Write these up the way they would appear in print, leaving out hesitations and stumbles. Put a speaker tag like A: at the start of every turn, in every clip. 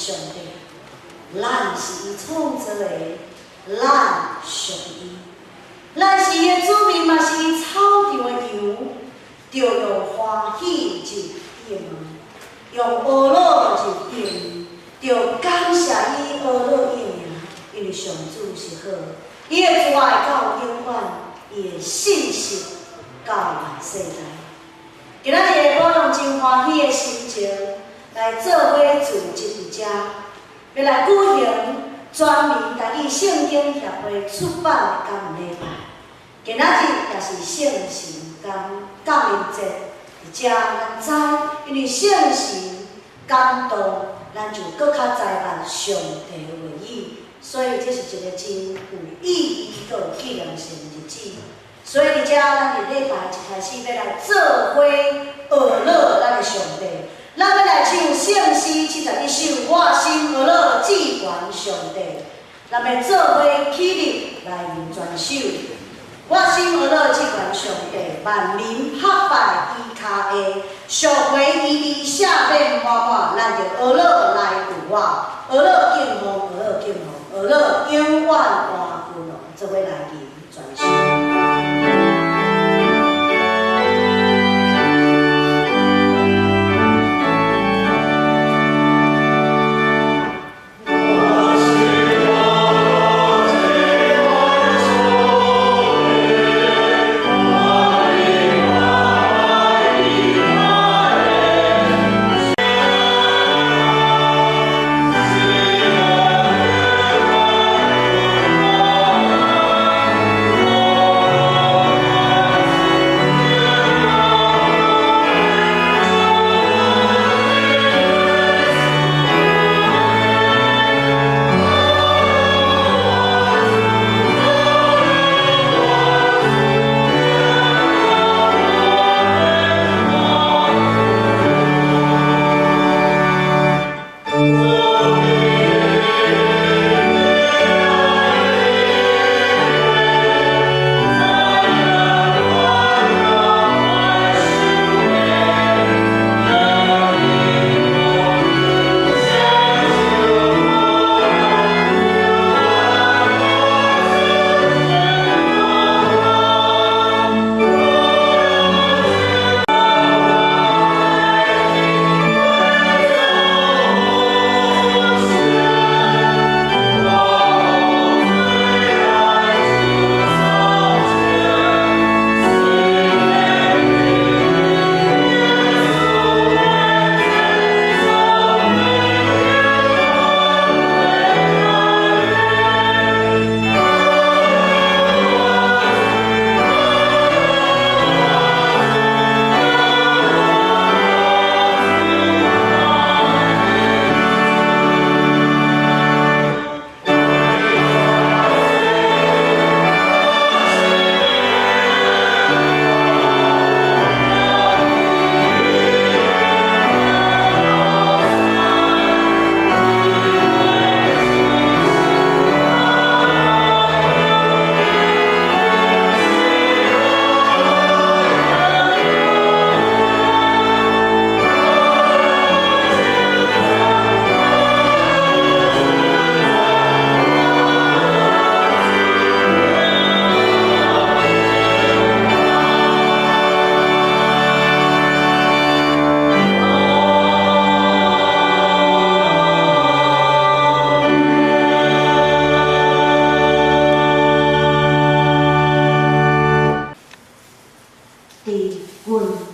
A: 上帝，咱是伊創造的，咱屬於伊，咱是伊的子民，嘛是伊草場的羊，著用歡喜入伊的門，用呵咾入伊的門，著感謝伊呵咾伊的名，因為上主是好，伊的慈愛到永遠，伊的信實到萬世代。今仔日我用真歡喜的心情來做伙聚集佇遮，欲來舉行全民台語聖經協會出版的感恩禮拜。今仔日也是聖神感感恩節，佇遮咱知，因為聖神感動，咱就閣較知捌上帝的話語，所以這是一個真有意義、閣有紀念性的日子。所以佇遮，咱佇禮拜一開始欲來做伙呵咾咱的上帝，咱欲來唱聖詩71首，我心呵咾至懸上帝。咱欲做伙起立來吟全首，我心呵咾至懸上帝，萬民拍敗伊跤下，贖回伊的赦免滿滿，咱就呵咾來有我，呵咾敬奉，呵咾敬奉，呵咾永遠活君王，做伙來吟全首。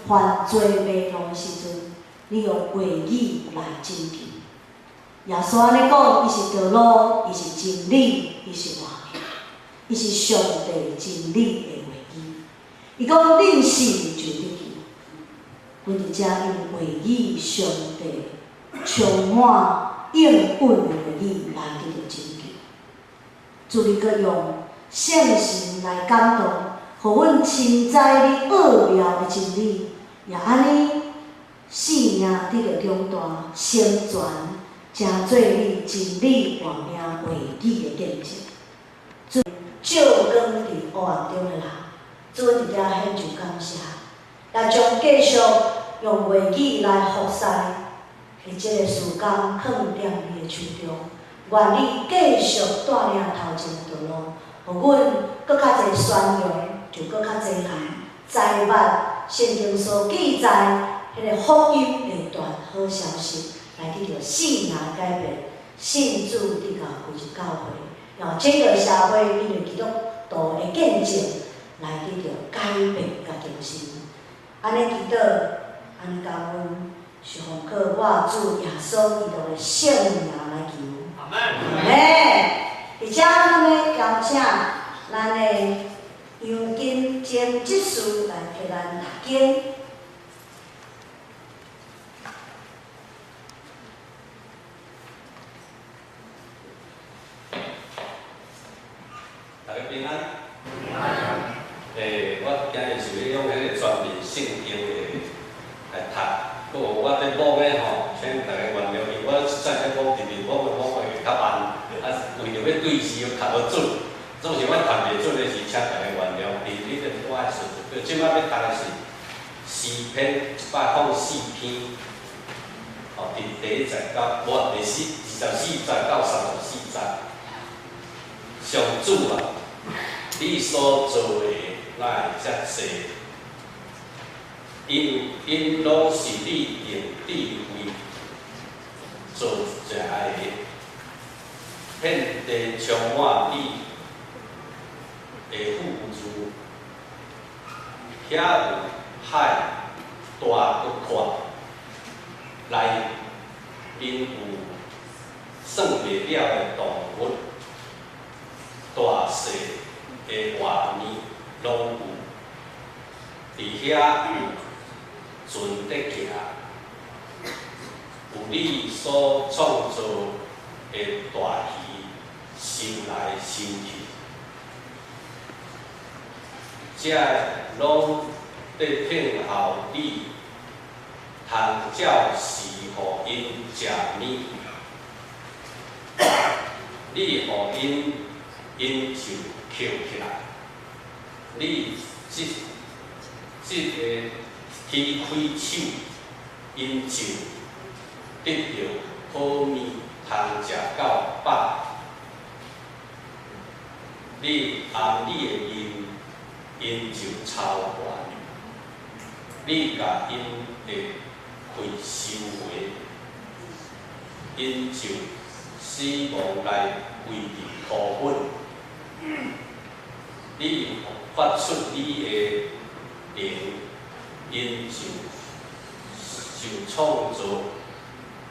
A: 犯罪迷路的時陣，你用話語來拯救。耶穌按呢講，伊是道路，伊是真理，伊是活命，伊是上帝真理的話語。伊講恁信就得救。阮佇遮用話語，上帝充滿應允的話語來得著拯救。主你閣用聖神來感動，予阮深知你奧妙的真理，也按呢性命得著強大，成全，成做你真理活命話語的見證。主照光佇黑暗中的人，主阮佇遮獻上感謝，來將繼續用話語來服侍，伫這个時間囥踮你的手中，願你繼續帶領頭前的道路，予阮閣較濟宣揚，就閣較濟人知捌聖經所記載彼个福音的大好消息，來得著性命的改變，信主得到歸入教會，讓整個社會因為基督徒的見證來得著改變佮更新。按呢祈禱，按呢感恩，是奉靠我主耶穌基督的聖名來求。阿門。佇遮咱欲邀請咱的楊金晶執事來替咱讀經。
B: 大家平安。我今日是欲用彼个全面聖經的來讀，閣有我佇摸的吼，請大家原諒，因為我實在咧摸直直摸的摸會較慢，啊，為著欲對時又讀無準，總是我讀袂準的時，請大家原諒。佇你的我的順序，這擺欲讀的是詩篇104篇，吼，佇第一節到無第四24節到34節。上主啊，你所造的哪會遮濟？𪜶𪜶攏是你用智慧造成的，遍地充滿你的富足，遐有海大閣闊，內面有算袂了的動物，大細的活物攏有，佇遐有船佇行，有你所創造的大魚游來游去，這攏佇聽候你，通照時予𪜶食物，你予𪜶，𪜶就抾起來，你這這个提開手，𪜶就得著好物通食到飽。你按你的面，𪜶就操完；你共𪜶的氣收回，𪜶就死亡來歸佇塗粉。你發出你的靈，𪜶就受創造；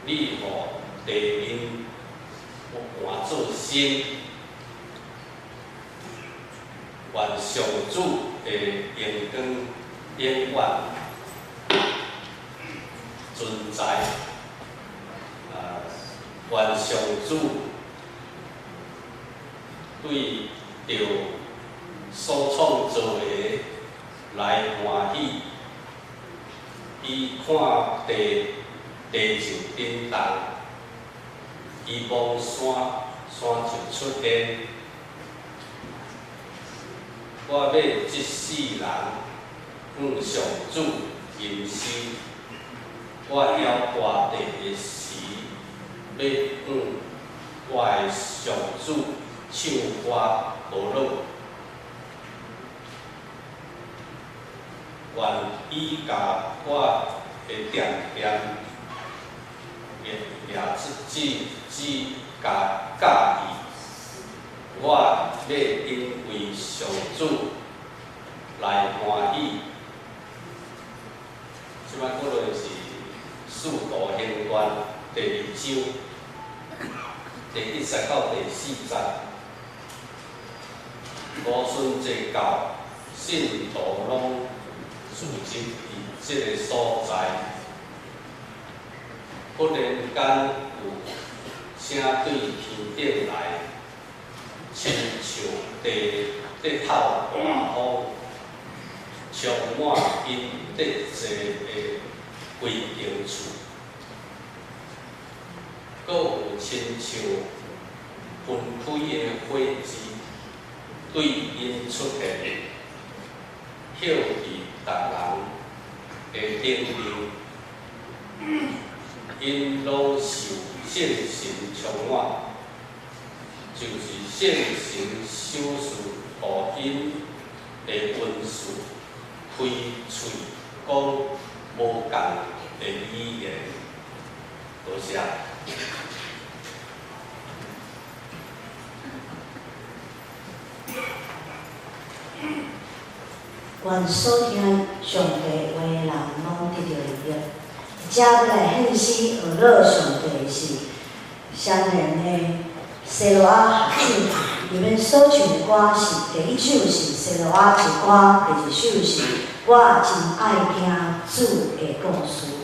B: 你予地面換做新。願上主的榮光永遠存在。願上主對著所創造的來歡喜，伊看地，地就震動；伊摸山，山就出現。我欲這世人向上主認識，我搖大地的時，欲向我的上主唱歌無樂。願伊共我的恬恬掠出指指共教伊，我欲因為上主來歡喜。這擺過來是《使徒行傳》第二章第1節到第4節。五旬節到，信徒攏聚集佇這个所在。忽然間有聲對天頂來，親像地咧透大風，充滿𪜶佇坐的規間厝，閣有親像分開的火舌對𪜶出現，歇佇逐人的頂面。𪜶攏受聖神充滿，就是聖神賞賜予𪜶的恩賜，開喙講無仝的語言。多謝。
A: 願所聽上帝話的人攏得著利益。遮欲來獻詩學樂上帝的是雙連的西羅亞學姊，裡面所唱的歌是第一首是西羅亞之歌，第二首是我真愛聽主的故事。
C: 耶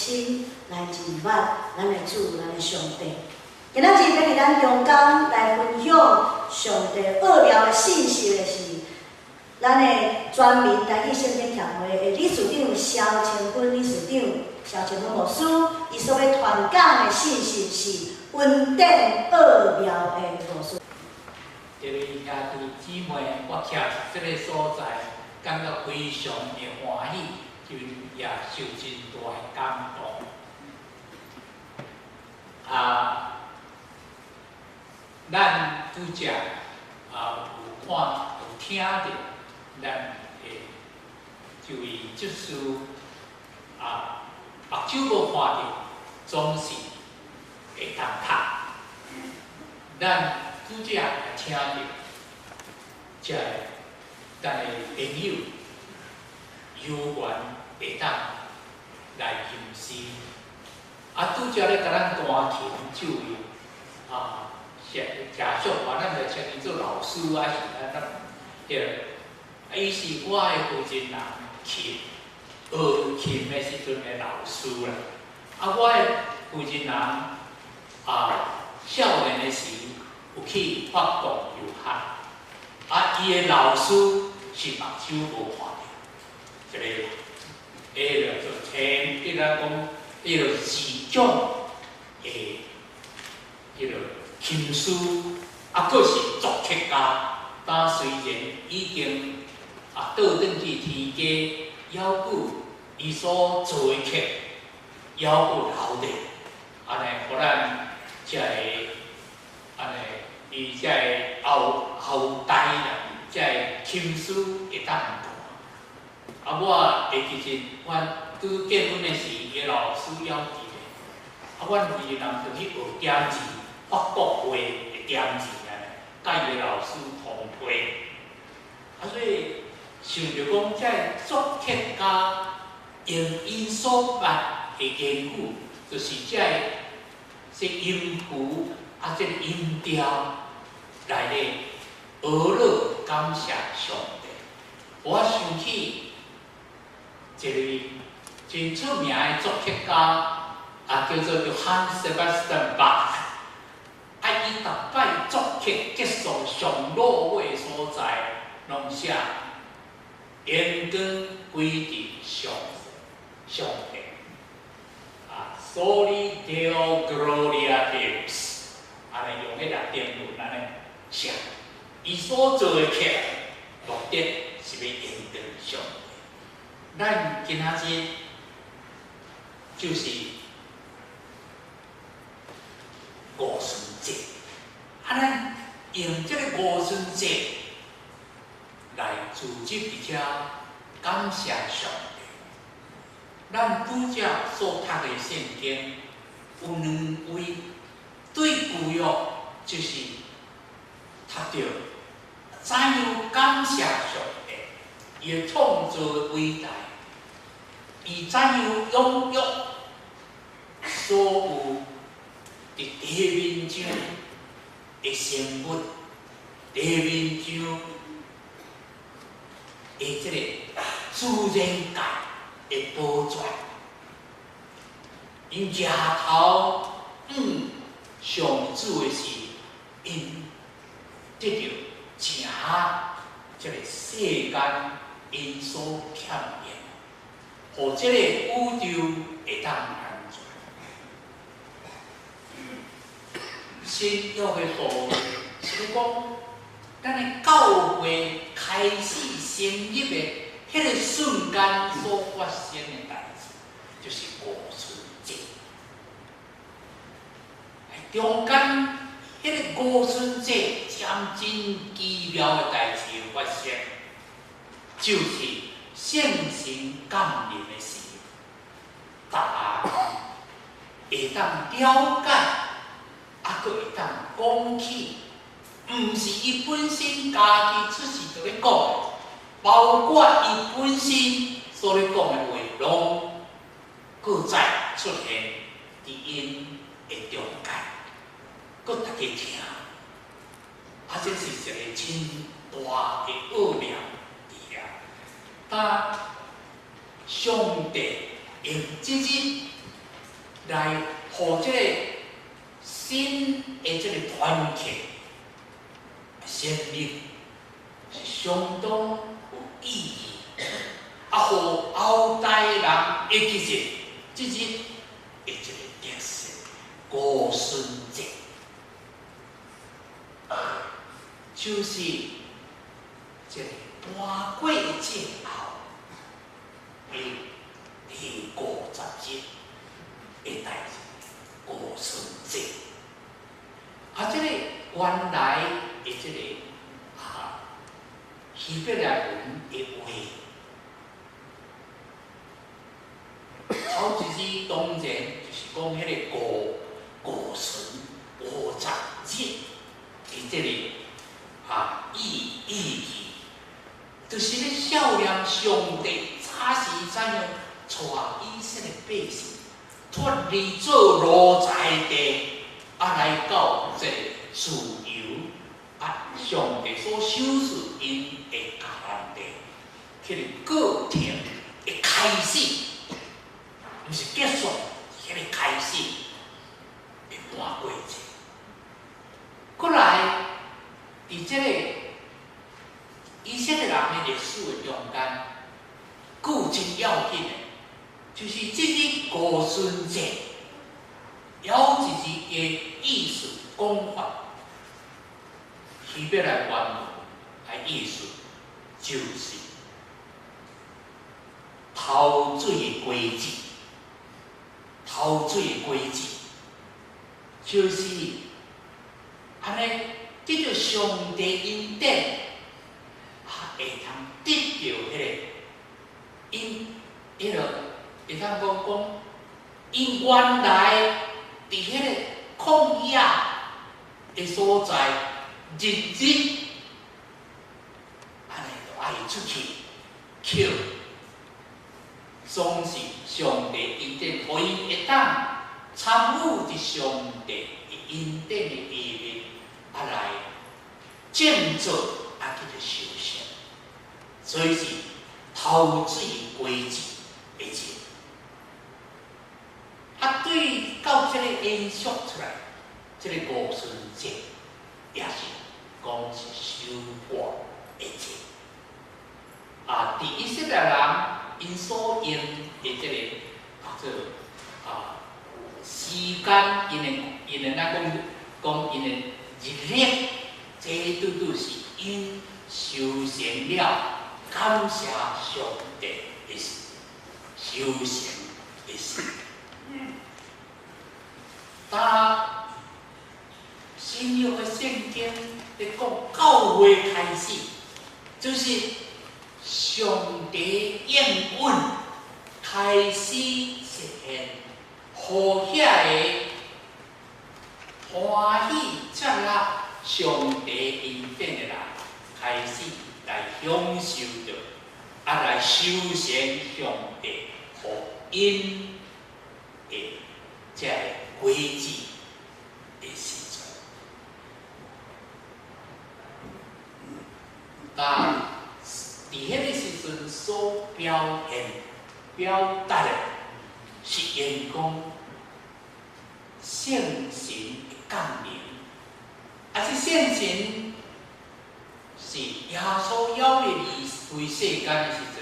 A: 心來認捌咱的主，咱的上帝。今仔日欲佇咱中間來分享上帝奧妙的信息的是咱的全民台語聖經協會的理事長蕭清芬理事長，蕭清芬牧師，伊所欲傳講的信息是恩典奧妙的故事。
C: 這位兄弟姊妹，我徛佇這个所在，感覺非常的歡喜，就也受真大的感動。啊，咱拄才啊有看有聽著，咱的這位執事啊，目睭無看著，總是會當讀。咱拄才也聽著，這个咱的朋友有緣會當來吟詩，啊，拄才咧共咱彈琴這位啊，謝謝淑華，咱就稱伊做老師還是咱對，啊，伊是我的負責人，琴學琴的時陣的老師啦。啊，我的負責人啊，少年的時有去法國遊學，啊，伊的老師是目睭無看著，一個人，伊就做稱，伊來講，伊就市長的彼个琴師，啊，閣是作曲家。但雖然已經啊倒轉去天家，猶閣伊所做的曲，猶閣留著，按呢，予咱這个按呢，伊這個後後代啦，這個琴師會當彈。啊，我會記得，阮拄結婚的時，伊老師猶佇咧。啊，阮規个人就去學點字，法國話的點字按呢，佮伊的老師同批。啊，所以想著講，這個作曲家用𪜶所捌的言語，就是這个這音符啊，這个音調來咧學樂感謝上帝。我想起一个真出名的作曲家，啊，叫做約翰 Sebastian Bach。啊，伊逐擺作曲結束上落尾所在，攏寫榮光歸佇上上帝。啊，Soli Deo Gloria Deus，按呢用彼拉丁文按呢寫。伊所做的曲，目的是欲榮光上帝。咱今仔日就是五旬節，啊，咱用這个五旬節來組織佇遮感謝上帝。咱拄才所讀的聖經有兩位對舊約，就是讀著怎樣感謝上帝，伊的創造偉大，伊怎樣養育所有佇地面上的生物，地面上的這个自然界的保全，𪜶舉頭向上主的時，𪜶得著誠這个世間𪜶所欠用，予這个宇宙會當安全。新約的道是咧講，咱的教會開始成立的彼个瞬間所發生的代誌，就是五旬節。中間彼个五旬節將真奇妙的代誌發生，就是聖神降臨的時，大家會當了解，啊，閣會當講起，毋是伊本身家己出世就咧講的，包括伊本身所咧講的話，攏閣再出現佇𪜶的中間，閣逐家聽，啊，這是一个真大的奧妙佇遐。當上帝用這日來，予這個新的這個團契成立是相當有意義，啊，予後代人會記得這日的這個特色五旬節，就是這個盤過節後的第50日的代誌，五旬節。啊，這個原來的這個啊希伯來文的話，頭一字當然就是講彼個五旬50日的這個啊意義，就是咧少年上帝早時怎樣帶以色列百姓脫離做奴才地，啊來到這個自由啊，上帝所賞賜𪜶的迦南地，彼個過程的開始，毋是結束，彼個開始的盤過節。過來，佇這個以色列人的歷史的中間，閣有真要緊的，就是這個五旬節，有一字的意思講法，希伯來原文的意思就是頭水的果子，頭水的果子，就是按呢得著上帝恩典，啊，會通得著彼個𪜶彼個會當講講，𪜶原來佇彼個曠野的所在，日日按呢就愛出去抾，總是上帝恩典，予𪜶會當參與佇上帝的恩典的下面，啊來建造啊叫做收成，所以是頭水果子的節。啊，對到這個延續出來，這個五旬節也是講是收穫的節。啊，佇以色列人𪜶所用的這個啊做啊時間，𪜶的咱講講𪜶的日曆，這拄拄是𪜶收成了，感謝上帝的收成的時。當新約的聖經咧講教會開始，就是上帝應允開始實現，予遐個歡喜接納上帝恩典的人，開始來享受著，啊來收成上帝予𪜶的這個果子的時陣。但佇彼個時陣所表現、表達的，是因講聖神的降臨，啊，這聖神是耶穌猶未離開世間的時陣，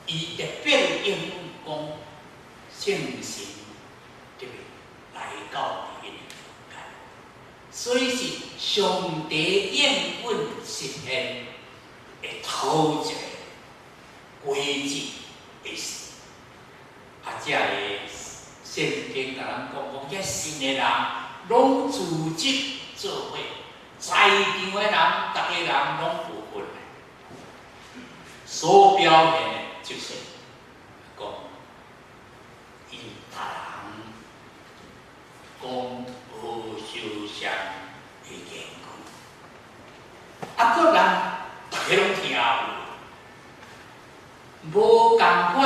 C: 伊特別應允講聖神特別來到𪜶的中間，所以是上帝應允實現的頭一個果子的事。啊，這个聖經共咱講講，遐信的人攏組織做伙，在場的人，逐个人攏有份的。所表現的就是講，𪜶逐人講無相像的言語，啊，閣人逐个攏聽有，無仝款，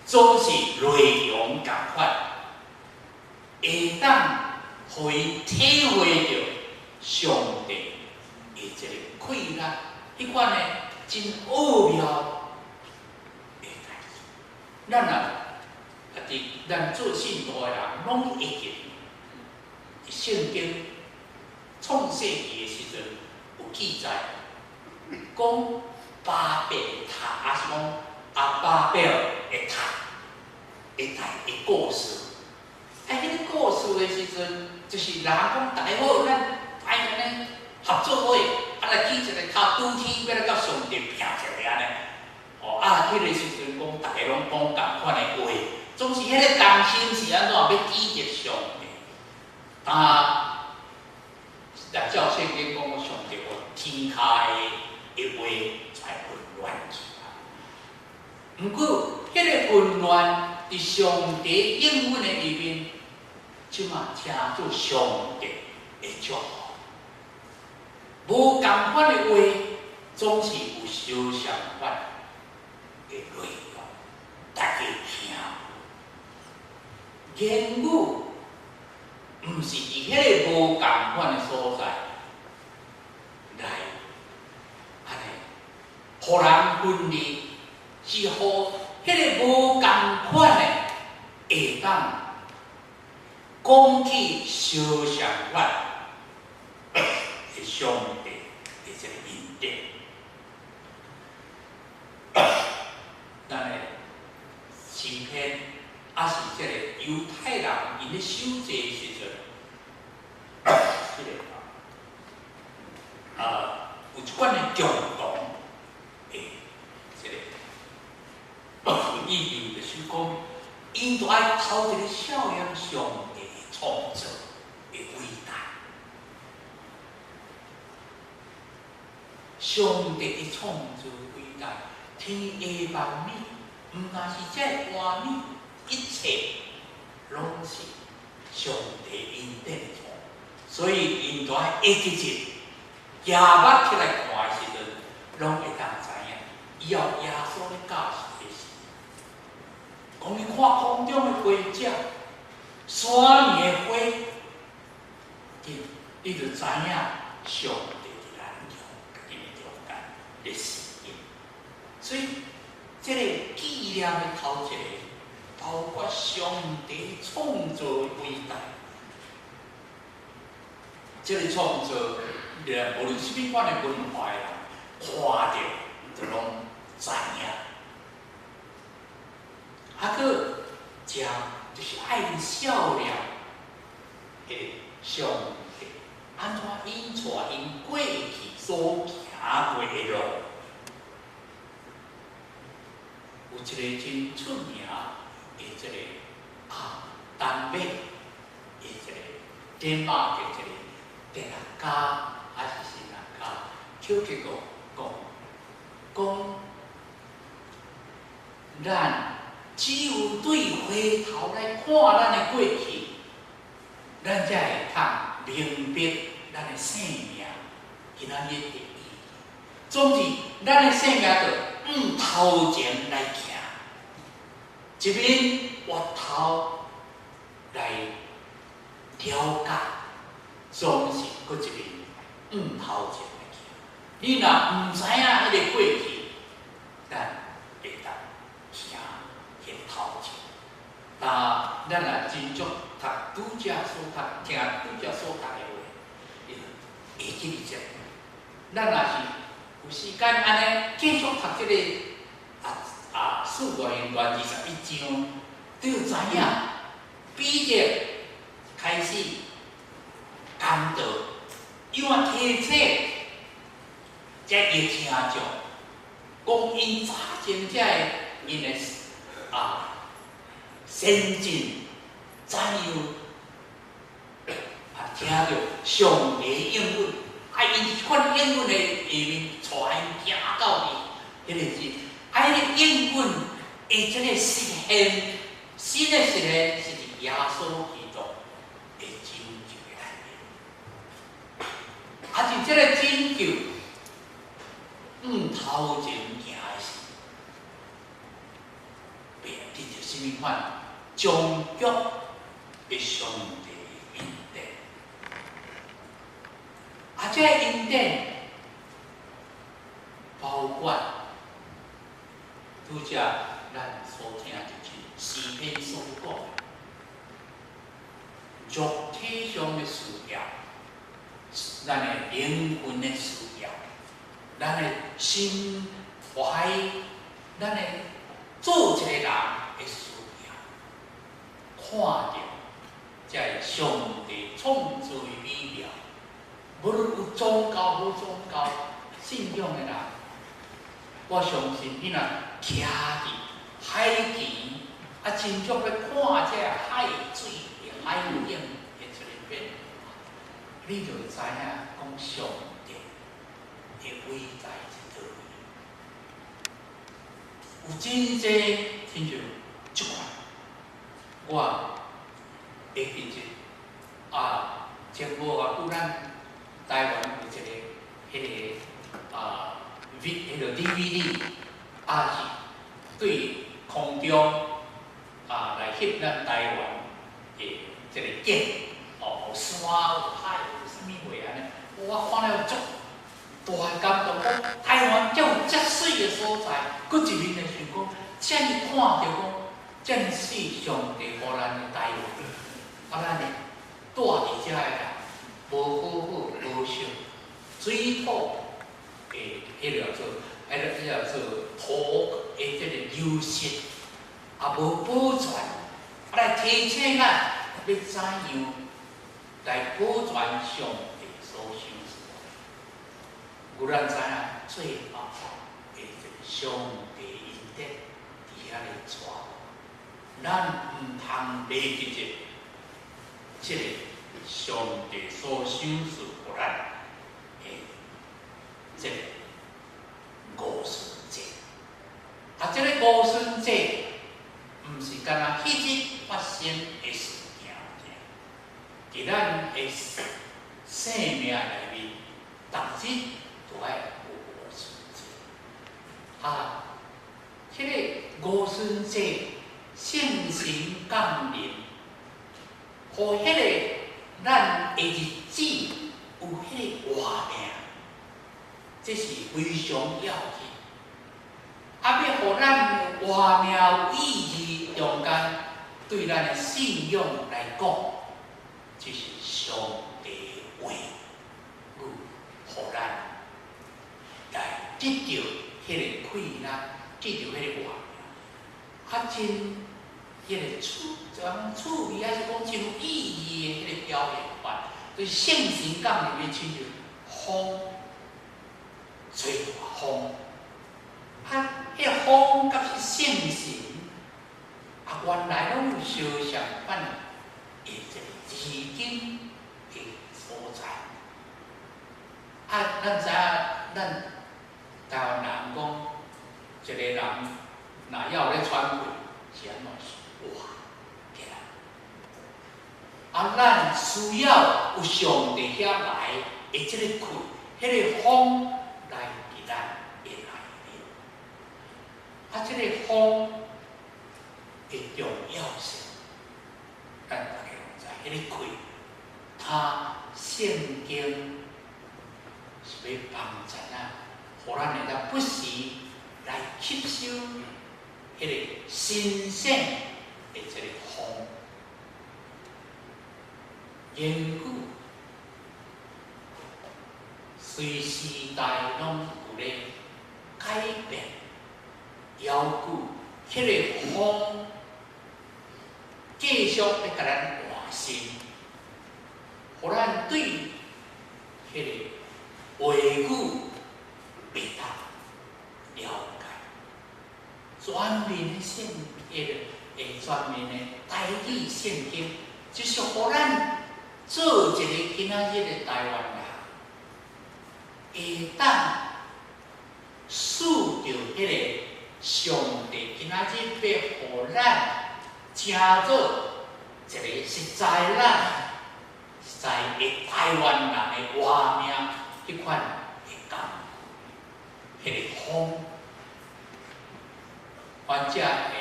C: 總是內容仝款，會當予𪜶體會著上帝的這个快樂，彼款的真奧妙的代誌。咱若啊，佇伫咱做信徒的人，攏會記得，聖經創世記的時陣有記載，講巴別塔，抑是講啊巴別的塔的大的故事。啊，彼个故事的時陣，就是人講大家好，咱愛按呢合作伙，啊來起一个塔，拄天欲來佮上帝拚一下按呢。哦，啊，彼个時陣講逐家攏講仝款的話，總是彼个同心是按怎欲記著上帝。啊，若照聖經講，上帝予天跤的話才混亂去啊。毋過，彼个混亂佇上帝應允的裏面，這馬稱做上帝的祝福。無仝款的話，總是有相相款的內容，大家聽。言語毋是佇彼个無仝款的所在來按呢，予人分離，是予彼个無仝款的會當講起相相款的上帝的這个恩典。咱的詩篇，抑是這个猶太人𪜶咧守節的時陣，這个有一款的共同的這个意義，就是講，𪜶都愛頭一个曉驗上帝的創造的偉大。上帝的創造偉大，天下萬物，毋但是這個畫面，一切攏是上帝恩典的創，所以𪜶都愛會記得，舉目起來看的時陣，攏會當知影，以後耶穌咧教示的是，講你看空中的飛鳥，山裡的花，你就知影上帝佇咱中間的中間的事情。所以，這个紀念的頭一個，包括上帝創造的偉大。這个創造，無論啥物款的文化的人，看著就攏知影。啊，閣食就是愛𪜶少年，彼个上帝按怎引帶𪜶過去所行過的路。有一个真出名的這个啊，丹麥的這个丹麥的這个哲學家，還是神學家，邱吉國講講，咱只有對回頭來看咱的過去，咱才會通明白咱的生命今仔日的意義。總之，咱的生命就向頭前來行，一面回頭來了解，總是閣一面向頭前來行。你若毋知影彼个過去，咱會當行彼个頭前。但咱若真足讀拄才所讀，聽拄才所讀的話，會記得這。咱若是有時間按呢繼續讀這个使徒行傳21章，你就知影彼得開始講道，因為提醒這伊聽眾，講𪜶早前這个𪜶的先進怎樣啊？聽著上帝應允，啊，𪜶這款應允的下面，帶𪜶行到佇彼个日，啊，彼个應允的這个實現，新的實現是佇耶穌基督的拯救的內面。啊，佇這個拯救向頭前行的是，變得著啥物款？終極的上帝恩典。啊，這个恩典包括拄才咱所聽就是詩篇所講，肉體上的需要，咱的靈魂的需要，咱的心懷，咱的做一個人的需要，看著這个上帝創造的美妙，無論有宗教無宗教信仰的人，我相信你若徛佇海墘，啊，真足欲看這个海水的海景的一個變化，你就會知影講上帝的偉大佇佗位。有真濟親像這款，我會記得啊，前無偌久咱台灣有一个彼个啊 V 彼个 DVD，啊是對空中啊來翕咱台灣的這個景，哦，有山有海有啥物貨按呢，我看了足大感動，講台灣才有遮媠的所在，閣一面就想講，遮爾看著講，遮爾媠上帝予咱的台灣，啊，咱的住佇遮的人，無好好保守水土的彼個叫做，彼個叫做土的這個優勢，也無保全，啊來提醒咱欲怎樣來保全上帝所賞賜的。有咱知影最後的這個上帝恩典佇遐咧帶，咱毋通袂記得這個上帝所賞賜予咱的這個五旬節。啊，這個五旬節毋是干焦彼日發生的事件爾，佇咱的生命內面，逐日都愛有五旬節。啊，彼個五旬節聖神降臨，予彼個咱的日子有彼個活命，這是非常要緊。啊，欲予咱活命有意義，中間對咱的信仰來講，就是上帝的話語，予咱來得著彼個氣力，得著彼個活命。啊，真彼個趣，就講趣味，抑是講真有意義的彼個表現法，就是聖神降臨的親像風，吹大風。啊，彼個風佮是聖神，啊，原來攏有相相款的這個字經的所在。啊，咱知影，咱台灣人講，一個人若猶咧喘氣，是按怎是活起來。啊，咱需要有上帝遐來的這個氣，彼個風來佇咱的內面。啊，這個風的重要性，咱大家攏知。彼個氣，它聖經是欲幫助咱，予咱會當不時來吸收彼個新鮮的這個風。言語隨時代攏有咧改變，猶閣彼個風繼續咧共咱換新，予咱對彼個話語袂當了解。全面的聖彼個會全面的台語聖經，就是予咱做一個今仔日的台灣人，會當思著彼個上帝今仔日欲予咱成做一個實在咱實在的台灣人的活命，彼款的感覺，彼個風，反正會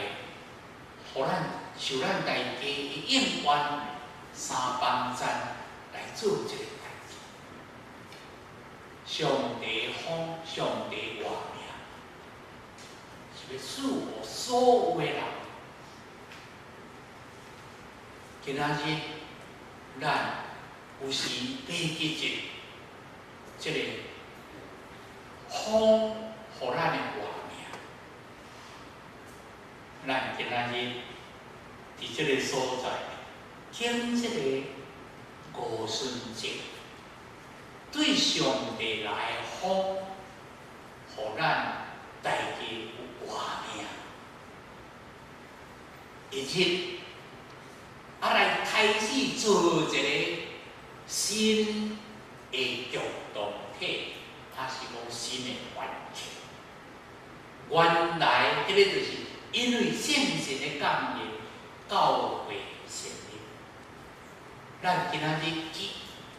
C: 予咱受咱家己的應願三幫贊來做這個代誌。上帝風，上帝活命，是欲賜予所有的人。今仔日，咱咱有時袂記得這个風予咱的活命。咱今仔日佇這个所在，經這个五旬節，對上帝來的風，予咱大家有活命。一日，啊來開始做一个新的共同體，抑是講新的環境。原來，彼个就是因為聖神的降臨，教會成立。咱今仔日去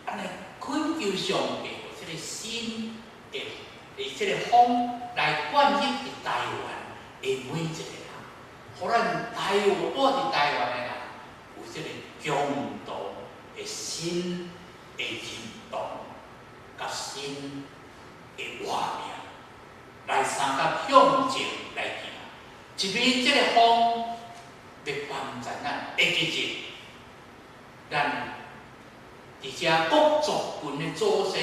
C: 按呢懇求上帝，這个新的的這个風來灌入佇台灣的每一個人，予咱台灣蹛佇台灣的人有這个共同的新的認同，佮新的活命，來相佮向前來行。一面這个風欲幫助咱，會記得咱佇遮各族群的祖先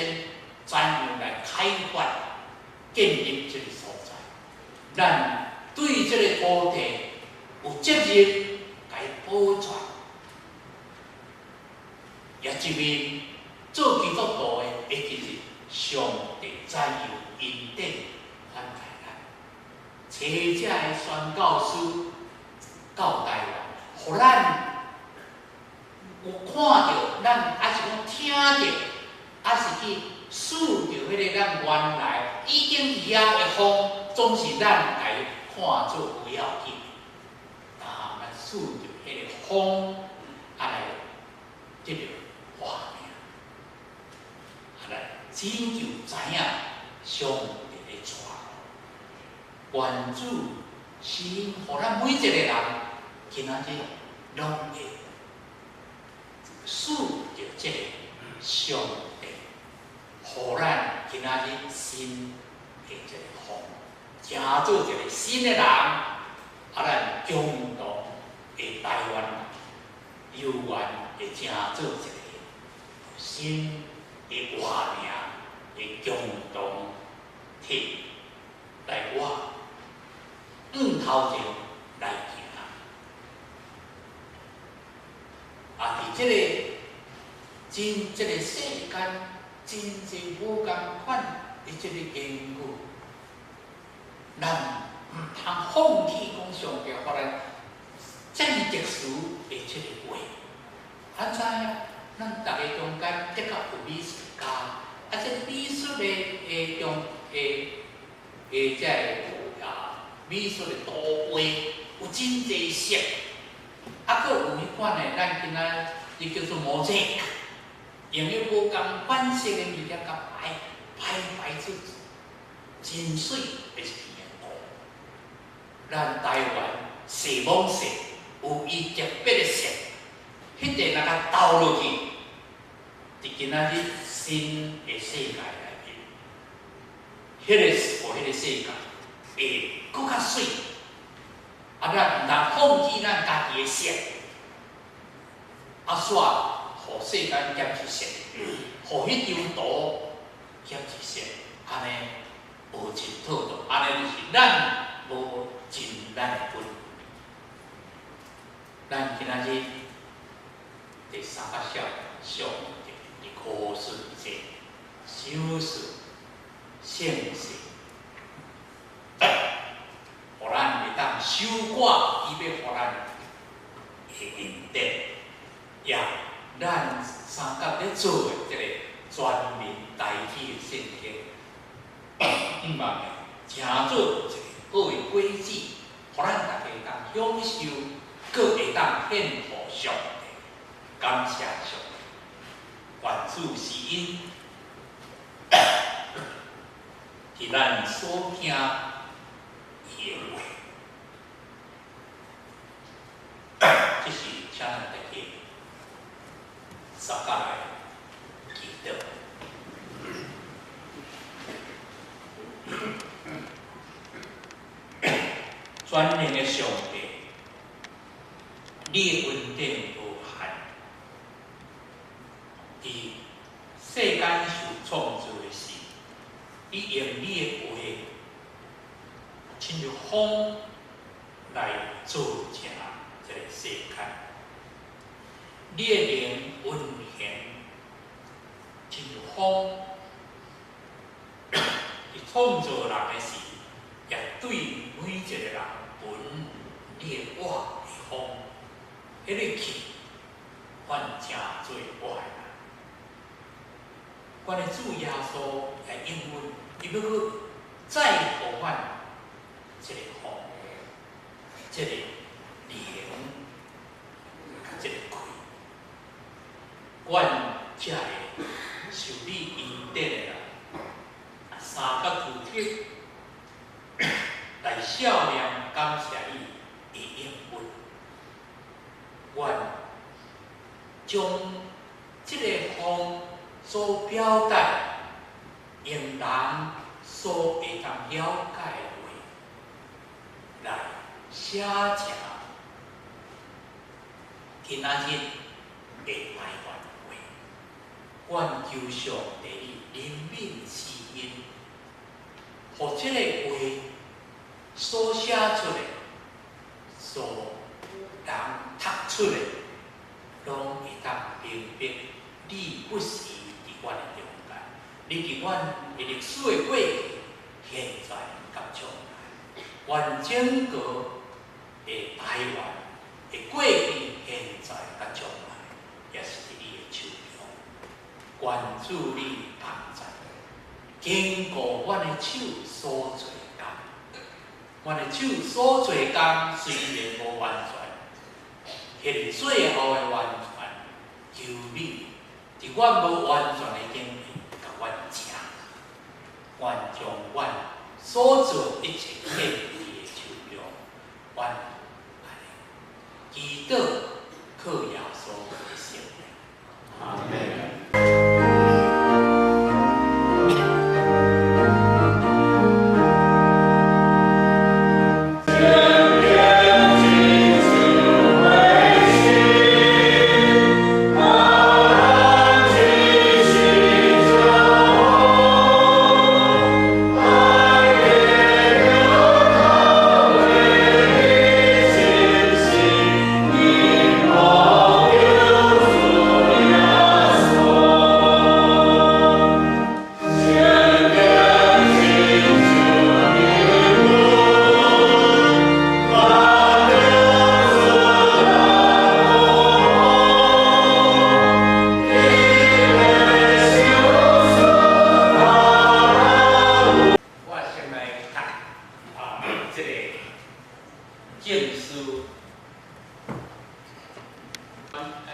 C: 怎樣來開發建立這个所在，咱對這个土地有責任共伊保全。也一面做基督徒的，會記得上帝怎樣恩典款待咱，揣遮的宣教師到台灣，予咱有看著，咱抑是講聽著，抑是去試著彼个咱原來已經佇遐的風，總是咱共伊看做無要緊。但咱試著彼个風，啊來得著活命，啊來拯救知影上帝的帶路，願主賜予咱每一个人，今仔日攏會試著這个上帝，予咱今仔日新的這个風，成做一个新的人，啊，咱共同的台灣人，有緣會成做一个新的活命的共同體，來活向頭前來行。啊，佇這个真這个世間真濟無仝款的這个言語，咱毋通放棄講上帝予咱遮爾特殊的這个話。咱知影，咱逐个中間的確有美術家，啊，這個美術的的中的的這个啊美術的圖畫有真濟色，啊，閣有彼款的，咱今仔日叫做 mosaic，用彼無仝款色的物件共排排排出真媠的一片圖。咱台灣西蒙色有伊特別的色，彼个若共投落去，佇今仔日新的世界內面，彼个予彼个世界會閣較媠。啊，咱毋通放棄咱家己的色，啊，煞予世間減一色，予彼張圖減一色，按呢無真妥當，按呢就是咱無盡咱的本。咱今仔日佇三角小上帝佇五旬節賞賜聖神，予咱會當收割伊欲予咱的恩典，也咱三甲咧做的這个全民台語的聖經，向望成做一个好的果子，予咱大家會當享受，閣會當獻予上帝，感謝上帝，願主賜恩，佇咱所聽伊的話，這是請咱大家相佮來祈禱。全能的上帝，你的恩典無限，佇世間受創造的時，你用你的話，親像風來造成這个世間。你的靈運行，親像風，佇創造人的時，也對每一個人聞你的活的風，彼个氣，阮成做活的人。阮的主耶穌來應允，伊欲閣再予阮這个風，這个靈，這个氣，阮才會受你恩典的人，三角圖貼來笑臉感謝你的應允。願將這个風所表達，用人所會當了解的話來寫成今仔日的台灣話。願求上帝你憐憫施恩，予這个話所寫出來、所人讀出來，攏會當明白你不時佇阮的中間，你佇阮的歷史的過去、現在佮將來，願整個的台灣的過去、現在佮將來，也是佇你的手中。願主你幫助，堅固阮的手所做工。阮的手所做工雖然無完全，彼个最後的完全，求你佇阮無完全的頂面，共阮正。願將阮所做一切獻佇你的手中，阮按呢祈禱靠耶穌的聖名。阿門。我先來讀這个證書，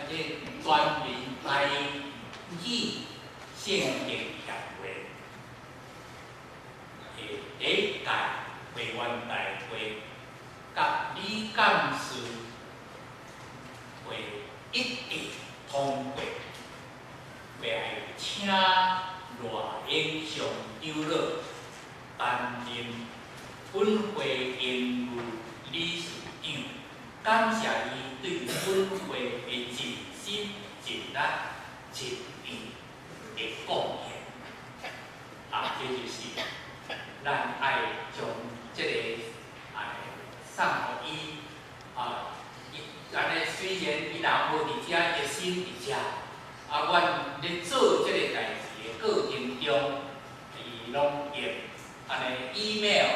C: 這全民台語聖經協會的第一屆會員大會，佮理監事會一致通過，欲愛請賴永祥長老擔任本會榮譽理事長，感謝伊對本會的盡心盡力盡意的貢獻。這就是咱愛將這个送予伊伊按呢雖然伊人無佇遮，伊的心佇遮。阮咧做這个代誌的過程中，伊攏用按呢 email，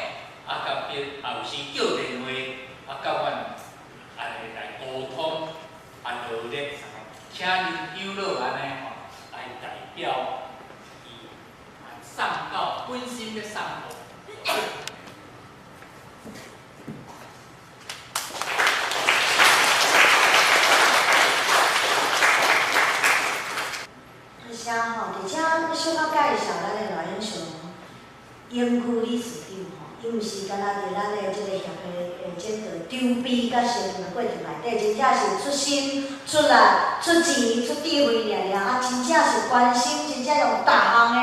C: 佮別有時叫電話，佮阮按呢來溝通，落咧，請恁長老按呢吼來代表伊送到本身欲送予。
A: 多謝吼，佇遮小可介紹咱的賴永祥榮譽理事長吼，伊毋是干焦佇咱的這个協會的這個籌備佮成立的過程內底，真正是出心、出力、出錢、出智慧爾爾，真正是關心，真正用逐項的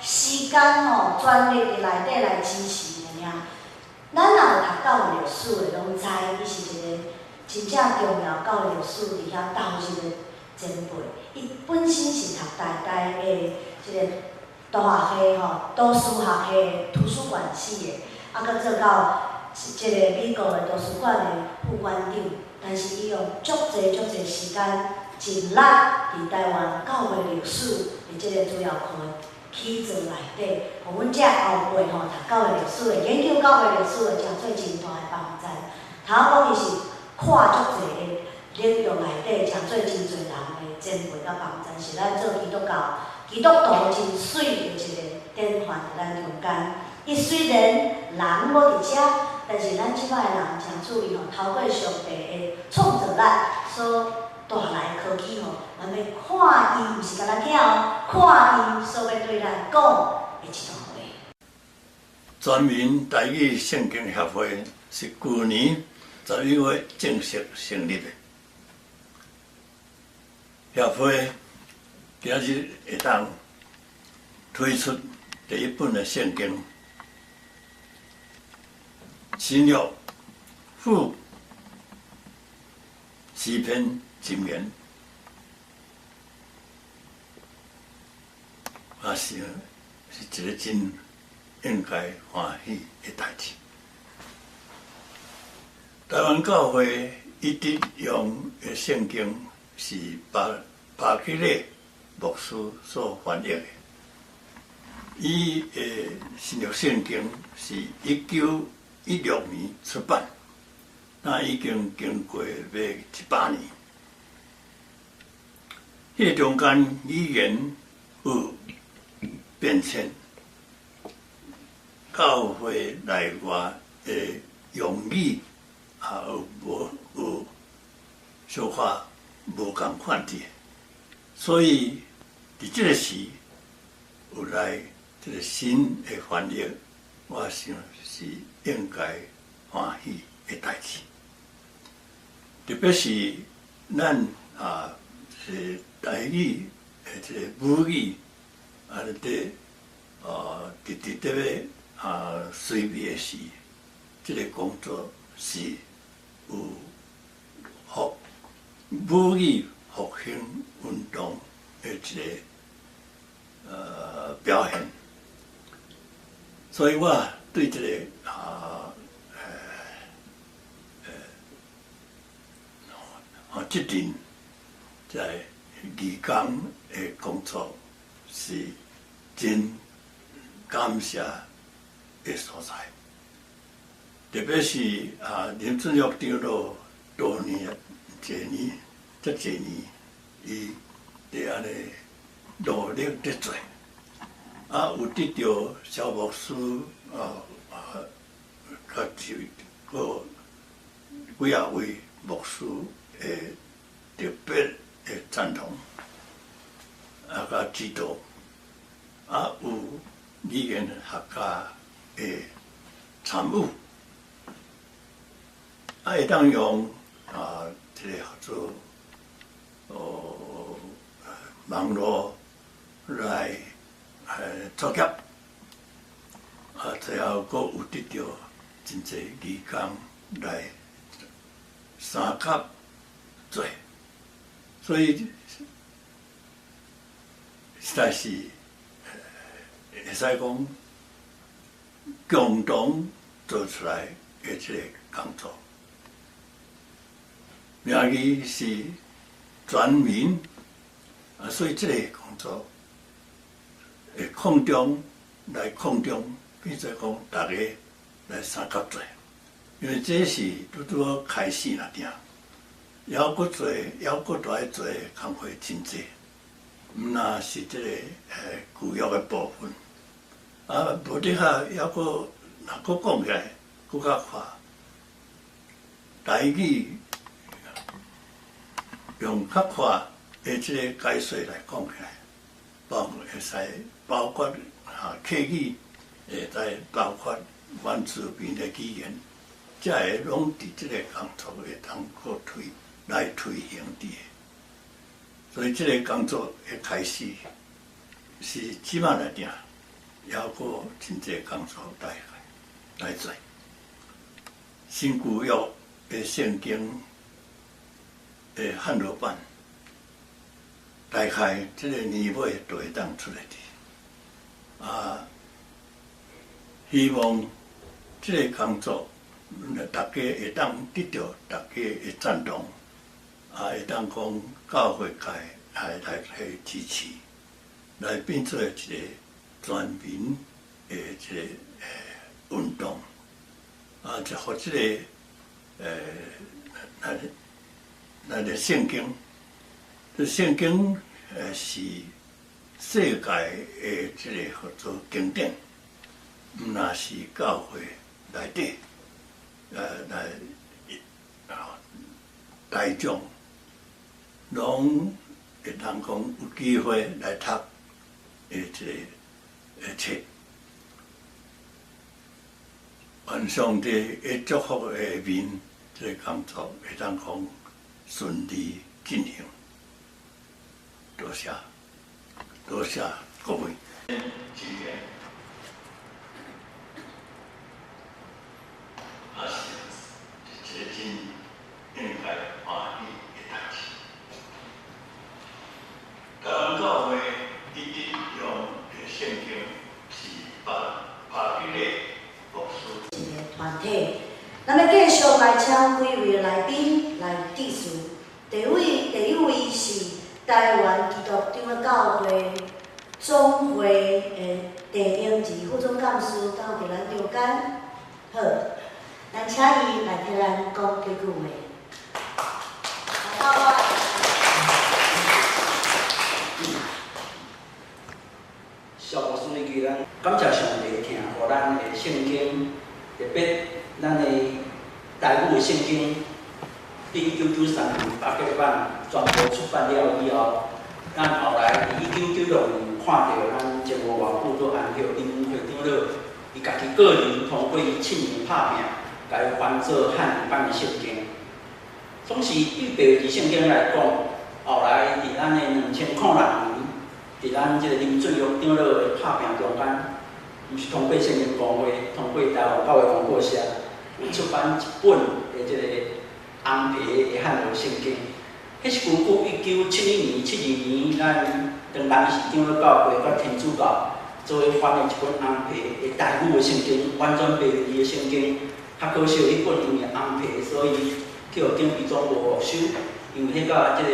A: 時間吼，全力佇內底來支持爾爾。咱若有讀教育歷史的，攏知伊是一個真正重要教育歷史佇遐投入的這前輩。伊本身是讀台大的這个大學系吼，圖書學系圖書館系的，啊，閣做到這个美國的圖書館的副館長。但是伊用足濟足濟時間，盡力佇台灣教會歷史的這个資料庫的起造內底，予阮這後輩吼讀教會歷史的、研究教會歷史的，誠做真大的幫助。頭講伊是跨足濟的領域內底，誠做真濟人的前輩佮幫助，是咱做基督教、基督徒真媠的一个典範佇咱中間。伊雖然人無佇遮，但是咱這擺的人誠注意吼，透過上帝的創造力所帶來的科技吼，咱欲看伊，毋是干焦聽哦，看伊所欲對咱講的這段話。
D: 全民台語聖經協會是舊年11月正式成立的。協會今日會當推出第一本的聖經。新約附詩篇箴言，我想是一个真應該歡喜的代誌。台灣教會一直用的聖經是巴基列牧師所翻譯的，伊的新約聖經是1916年出版，那已經經過欲100年。彼个中間語言有變遷，教會內外的用語也有無有小可無仝款佇，所以佇這个時有來這个新的翻譯，我想是應該歡喜的代誌。特別是咱啊，是台語的這個母語，啊，佇啊，直直佇咧啊，衰微的時，這个工作是有母語復興運動的一个表現。所以我對這個啊，這陣在義工的工作是真感謝的所在，特別是啊林俊玉長老多年濟年，這濟年，伊佇按呢努力佇做，啊有得著蕭牧師啊啊，佮一個幾仔位牧師的特別的贊同，啊，佮指導，啊有語言學家的參與，啊會當用啊這个叫做網路來作業，啊最後閣有得著真濟義工來相佮做，所以實在是會使講共同做出來的這個工作，名義是全民，啊，所以這个工作會空中來空中，變做講逐家來相佮做，因為這是拄拄好開始爾爾，猶閣做，猶閣著愛做的工課真濟，毋但是這个舊約的部分，啊，無的確猶閣若閣講起來，閣較快，台語用較快的這个解說來講起來，包括會使包括啊客語，會使包括原住民的語言，這个攏佇這个工作會當閣推來推行佇的。所以這个工作的開始是這擺來定，猶閣真濟工作來來做。新舊約的聖經的漢和版，大概這个年尾就會當出來的。啊，希望這个工作，大家會當得著大家的贊同，啊，會當講教會界來來來支持，來變做一个全民的一个運動，啊，就予這个咱咱的聖經，這聖經是世界的這个叫做經典，毋若是教會內底，來大眾攏會當講有機會來讀的這个冊。願上帝的祝福下面，這个工作會當講順利進行。多謝，多謝各位。今天，也是一个真應該歡喜的代誌。台灣教會一直用的聖經是巴巴比勒牧師。
A: 一个團體，咱欲繼續來請幾位來賓來致辭。第一位是台灣基督長老教會總會的鄭英儀副總幹事，到佇咱中間。好，咱請伊來替咱講幾句話。來到我。
E: 小牧師記咱感謝上帝疼予咱的聖經，特別咱的台語的聖經，佇1993年巴結版全部出版了以後，咱後來佇1996年看著咱前無偌久拄安歇林會長老，伊家己個人通過伊親身拍拼，共伊翻做漢語版的聖經。總是對白字聖經來講，後來佇咱的2006年，佇咱這个林俊玉長老的拍拼中間，毋是通過聖經公會，通過台灣教會廣播社，有出版一本的這个紅皮的漢語聖經。彼是根據1971年、72年，咱當南市長老教會佮天主教做伙翻的一本紅皮的台語的聖經，完全白字的聖經。較可惜，彼本因為紅皮，所以去予警備總部沒收，因為彼佮這个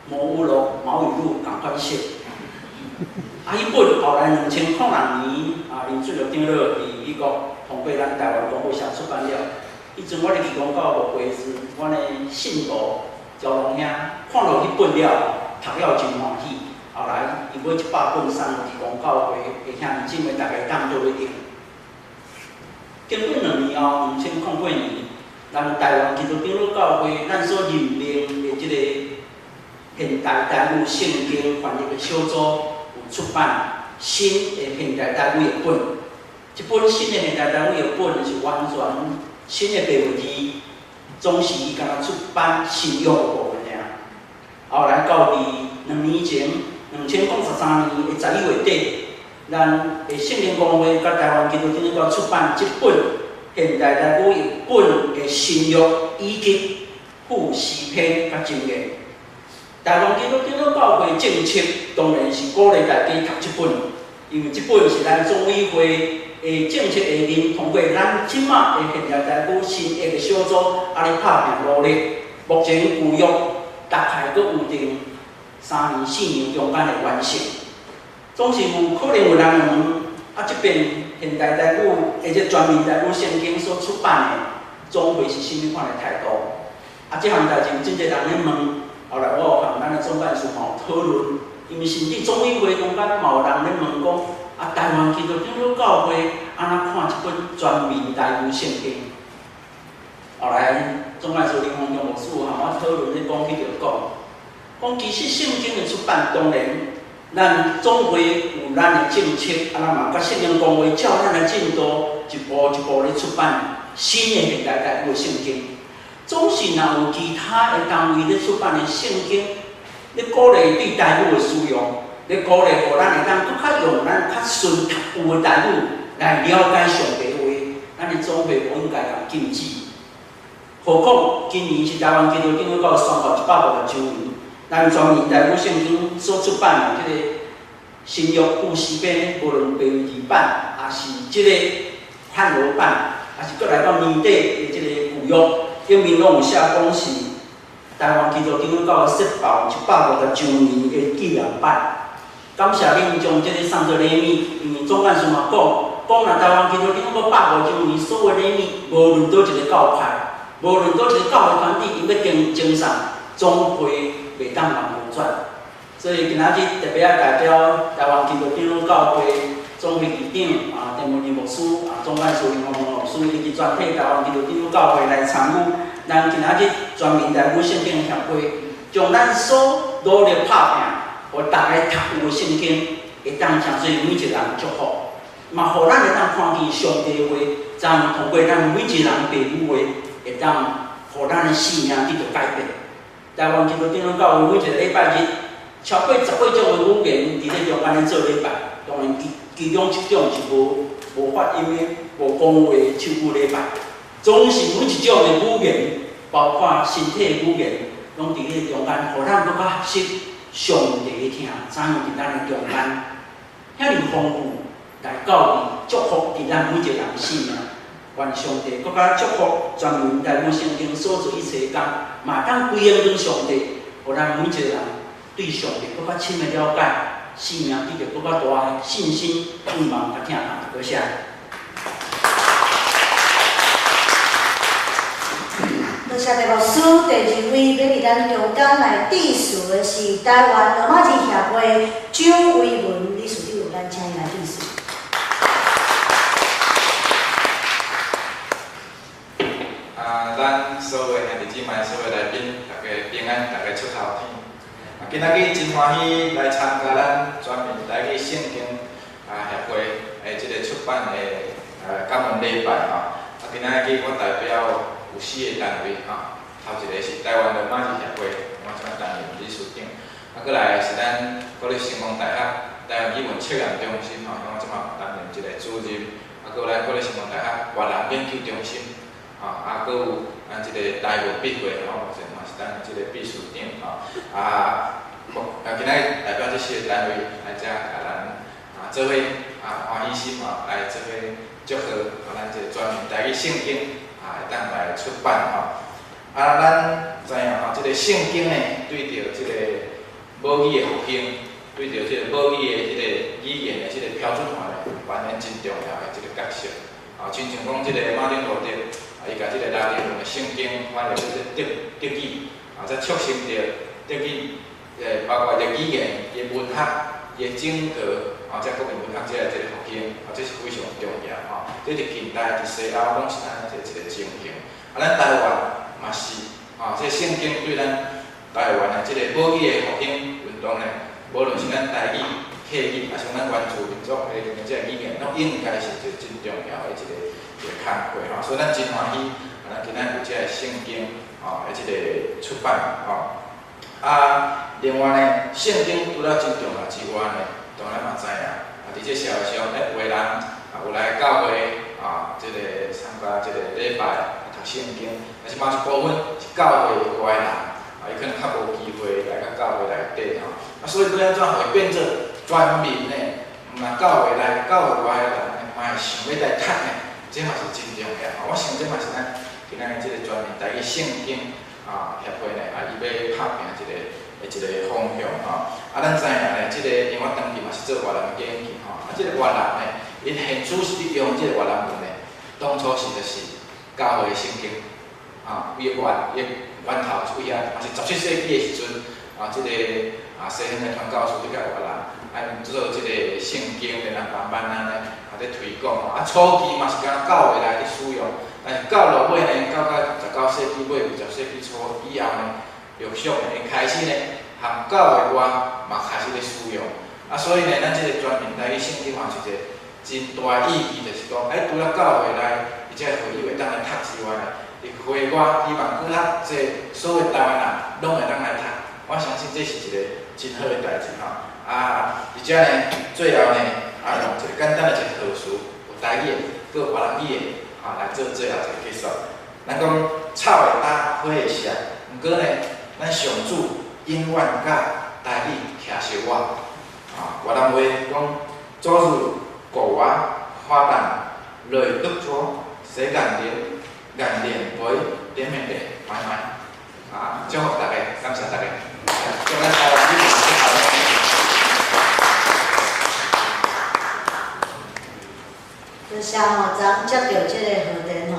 E: 毛語錄、毛語錄仝款色。啊，彼本後來2006年啊，林俊玉長老佇美國通過咱台灣廣播社出版了。彼陣我咧義工教牧會時，阮的信徒趙龍兄看著彼本了，讀了真歡喜。後來伊買100本送義工教會的兄弟姊妹，逐家當做伙用。經過2年後，2008年，咱台灣基督長老教會，咱所任命的這個現代台語聖經翻譯的小組，有出版新的現代台語譯本。這本新的現代台語譯本是完全新的白文字，總是伊敢若出版新約的部分爾。後來到佇2年前，2013年的11月底，咱的聖經公會佮台灣基督長老教出版這本現代台語譯本的新約以及附詩篇佮箴言。台灣基督長老教會政策當然是鼓勵大家讀這本，因為這本是咱總委會的政策下面通過咱這馬的現代台語新譯的小組按呢拍拚努力，目前舊約大概閣有定3年4年中間會完成。總是有可能有人問，啊，這遍現代台語或者全民台語聖經所出版的總會是啥物款的態度？啊，這項代誌有真濟人咧問，後來我有和咱的總幹事嘛有討論，因為甚至總委會中間嘛有人咧問講，啊，台灣基督長老教會按怎看這本全民台語聖經？後來總幹事林宏強牧師和我討論咧講起就講，講其實聖經的出版當然，咱總會有咱的政策，啊，咱嘛佮聖經公會照咱的進度，一步一步咧出版新的現代台語聖經。總是若有其他的單位咧出版的聖經，咧鼓勵對台語的使用，咧鼓勵予咱會當閣較用咱較順讀有的台語來了解上帝話，咱的總會無應該共禁止。何況今年是台灣基督長老教宣告150周年，咱全民台語聖經所出版的這個新約古詩編，無論白文字版，抑是這個漢和版，抑是閣來到年底的這個舊約，頂面攏有寫講是台灣基督長老教會設辦150週年的紀念版。感謝恁將這個送做禮物，因為總幹事嘛講，講若台灣基督長老教150週年所有禮物，無論佗一個教派，無論佗一個教會團體，𪜶欲贈送，總會袂當茫無轉。所以今仔日特別愛代表台灣基督長老教會總會議長啊，鄭文仁牧師啊，總幹事林宏文牧師以及全體台灣基督長老教會來參與，咱今仔日全民台語聖經協會，將咱所努力拍拚，予逐家讀有的聖經，會當成做每一個人祝福，嘛予咱會當看見上帝的話，怎樣透過咱每一個人父母話，會當予咱的生命得著改變。台灣基督長老教會每一個禮拜日，超過10幾種的語言佇咧中間咧做禮拜，當然其中一種是無發音的、無講話的手語禮拜，總是每一種的語言，包括身體的語言，攏佇咧中間，予咱閣較學習上帝的疼，怎樣佇咱的中間遐爾豐富來教導祝福佇咱每一個人的生命。願上帝閣較祝福全民台語聖經所做一切工，嘛當歸榮予上帝，予咱每一個人對上帝閣較深的了解，生命得著閣較大的信心、盼望佮疼痛。多謝。
A: 多謝鄭牧師。第二位欲佇咱中間來致辭的是台灣羅馬字協會張維文理事長，咱請伊來致辭。
F: 啊，咱所有兄弟姊妹、所有來賓，大家平安，大家出頭天。啊，今仔日真歡喜來參加咱全民台語聖經啊協會的這個出版的感恩禮拜吼。啊，今仔日我代表有四個單位吼，頭一個是台灣羅馬字協會，我這擺擔任理事長。啊，閣來是咱國立成功大學台灣語文測驗中心吼，我這擺擔任一個主任。啊，閣有咱國立成功大學越南研究中心，吼，啊，閣有咱這個台文筆會，吼，目前嘛是擔任這個秘書長，吼。啊，啊，今仔日代表這四個單位來遮共咱啊做伙啊歡喜心吼來做伙祝賀，啊，咱這個全民台語聖經啊會當來出版吼。啊，咱知影吼，這個聖經呢，對著這個母語的復興，對著這個母語的這個語言的這個標準化呢，扮演真重要的這個角色。啊，親像講這個馬丁路德，啊，伊共這個拉丁文的聖經翻譯做德語，啊，才促成著德語，包括這語言、伊文學、伊整個啊，這國民文學這個復興，啊，這是非常重要吼。這佇近代、佇西歐攏是按呢一個情形。啊，咱台灣嘛是，啊，這聖經對咱台灣的這個母語的復興運動呢，無論是咱台語、客語，抑是咱原住民族的這個語言，攏應該是一個真重要的一個工課吼。所以咱真歡喜，啊，咱今仔有這個聖經吼的這個出版吼。啊，另外呢，聖經除了真重要之外呢，當然嘛知影，啊，佇這社會上，有的人啊有來教會啊，這個參加這個禮拜，讀聖經，但是嘛一部分是教會外的人，啊，伊可能較無機會來到教會內底吼，啊，所以欲按怎予伊變做全民的，毋但教會內、教會外的人呢，嘛會想欲來讀呢，這嘛是真重要。我想這嘛是咱今仔日這個全民台語聖經啊協會呢，啊，伊欲拍拚一個方向吼。啊，咱知影呢，這個因為我長期嘛是做越南研究吼，啊，這個越南呢，𪜶現主是佇用這個越南文呢，當初是就是教會聖經，啊，伊源頭是佇遐，嘛是17世紀的時陣，啊，這個啊西方的傳教士去到越南，啊，𪜶做這個聖經，然後慢慢按呢啊咧推廣吼，啊，初期嘛是敢若教會內咧使用，但是到落尾呢，到19世紀尾、20世紀初以後呢，陸續呢，𪜶開始呢，含教會外嘛開始咧使用，啊，所以呢，咱這個全民台語聖經嘛是一個真大意義，就是講，欸，除了教會內伊這個會友會當來讀之外呢，佇會外希望閣較濟所有台灣人攏會當來讀，我相信這是一個真好的代誌吼。啊，佇遮呢，最後呢，啊，用一個簡單的一個賀詞，有台語的，閣有越南語的，吼，來做最後一個結束。咱講草會焦，花會謝，毋過呢，咱上主永遠佮台語徛相我。啊，越南話講昨日của我hoa tàn lời Đức Chúa sẽ gắn liền gắn liền với tiếng mẹ đẻ mãi mãi。啊，祝福大家，感謝大家。祝咱台灣語文好。
A: 多謝吼，昨昏接著這個賀電吼，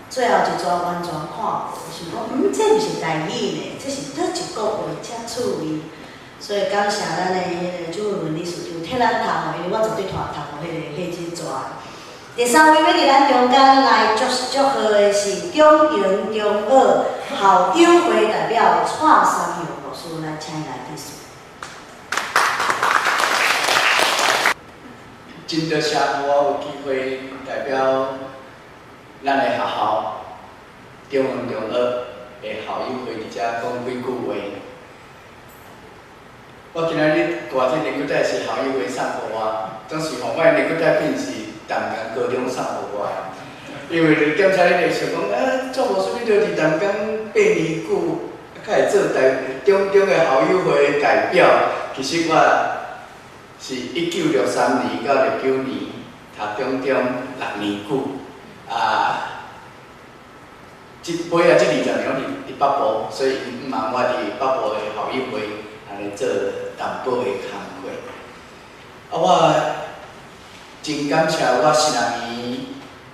A: 最後一逝完全看無，想講，這毋是台語呢，這是佗一國話遮趣味。所以感謝咱的彼個朱文文理事長替咱讀吼，因為我絕對讀讀無彼個彼一逝。第三位欲佇咱中間來祝祝賀的是中營中學校友會代表蔡三耀牧師，來請伊來致辭。
G: 真多謝予我有機會代表咱的學校中營中學的校友會佇遮講幾句話。我今仔日掛這個領帶是校友會送予我，總是予我的領帶變是淡江高中送予我的，因為檢查你會想講，啊，蔡牧師你著佇淡江8年久，較會做代中中的校友會的代表，其實我是1963年到69年讀中中6年久，啊，這尾仔這20年我佇北部，所以𪜶毋茫我佇北部的校友會按呢做淡薄的工課。啊，我真感謝我神學院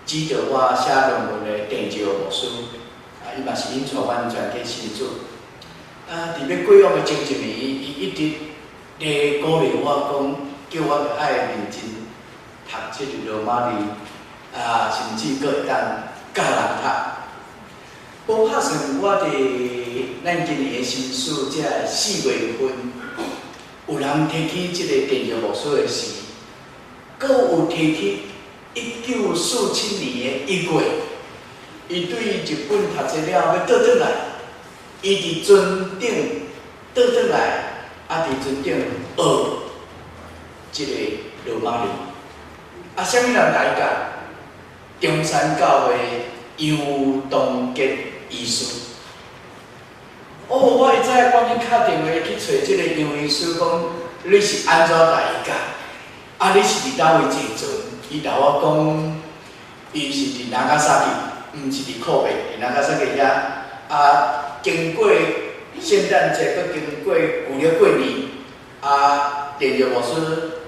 G: 指導我寫論文的鄭少牧師，啊，伊嘛是引帶阮全體信主。啊，佇欲過往的前一年，伊一直咧鼓勵我講，叫我愛認真讀這個羅馬字，啊，甚至閣會當教人讀。無拍算，我佇咱今年的新書這4月份，有人提起這個鄭少牧師的事，閣有提起1947年的1月，伊對日本讀冊了後欲倒轉來，伊佇船頂倒轉來，啊，佇船頂學這個羅馬字。啊，啥物人來教？中山教會楊東杰醫師。哦，我一早趕緊敲電話去揣這個楊醫師，講你是按怎共伊教？啊，你是佇佗位坐船？伊同我講，伊是佇那加薩基，毋是佇靠北，佇那加薩基遐。啊，經過聖誕節，閣經過舊曆過年，啊，鄭少牧師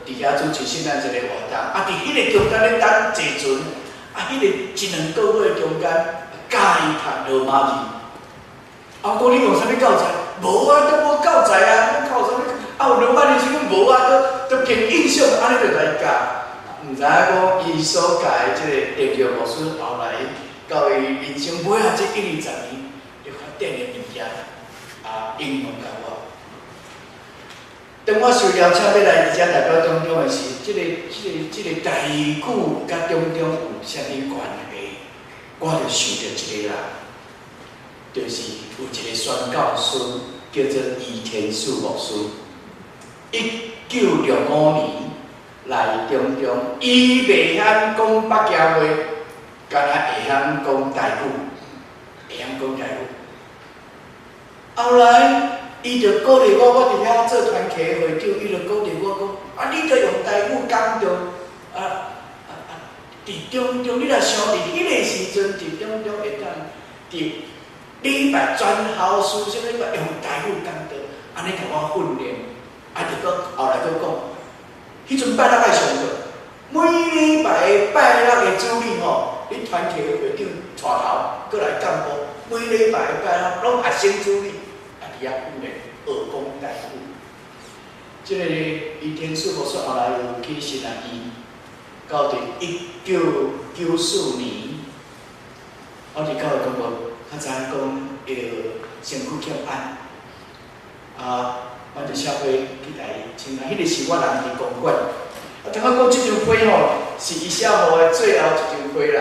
G: 佇遐主持聖誕節的活動。啊，佇彼個中間咧等坐船，啊，彼個一兩個月中間教伊讀羅馬字。啊，我講你用啥物教材？無啊，都無教材啊，你教啥物？啊，有羅馬字是講無啊，都憑印象按呢就來教。毋知影講伊所教的這個鄭少牧師後來到伊人生尾仔這一二十年，就發展的物件啊，應用到我。當我受邀請欲來佇遮代表中中的時，這個台語佮中中有啥物關係？我就想著一個人，就是有一個宣教師叫做余天賜牧師，1965年來中中，伊袂曉講北京話，敢若會曉講台語，會曉講台語。後來，伊就鼓勵我，我佇遐做團契會長，伊就鼓勵我講：啊，你著用台語講著，佇中中，你若想佇彼個時陣，佇中中會當佇禮拜全校師生禮拜用台語講道，按呢共我訓練，啊，就閣後來閣講，彼陣拜六愛上課，每禮拜拜六的主日吼，你團契會長帶頭閣來幹部，每禮拜拜六攏學生主日，啊，佇遐訓練學講台語。這個余天賜牧師後來有去神學院，到佇1994年，我佇教會公告，較知影講伊著身軀欠安，啊，阮就寫批去共伊請安。彼個時我人佇公館，啊，聽我講這張批吼，是伊寫予我的最後一張批啦，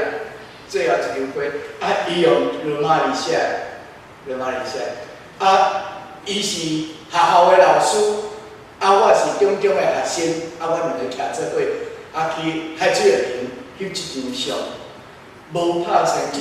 G: 最後一張批，啊，伊用羅馬字寫，羅馬字寫，啊，伊是學校的老師，啊，我是中中的學生，啊，阮兩個徛做伙，啊，去海水浴場翕這張相，無拍算這。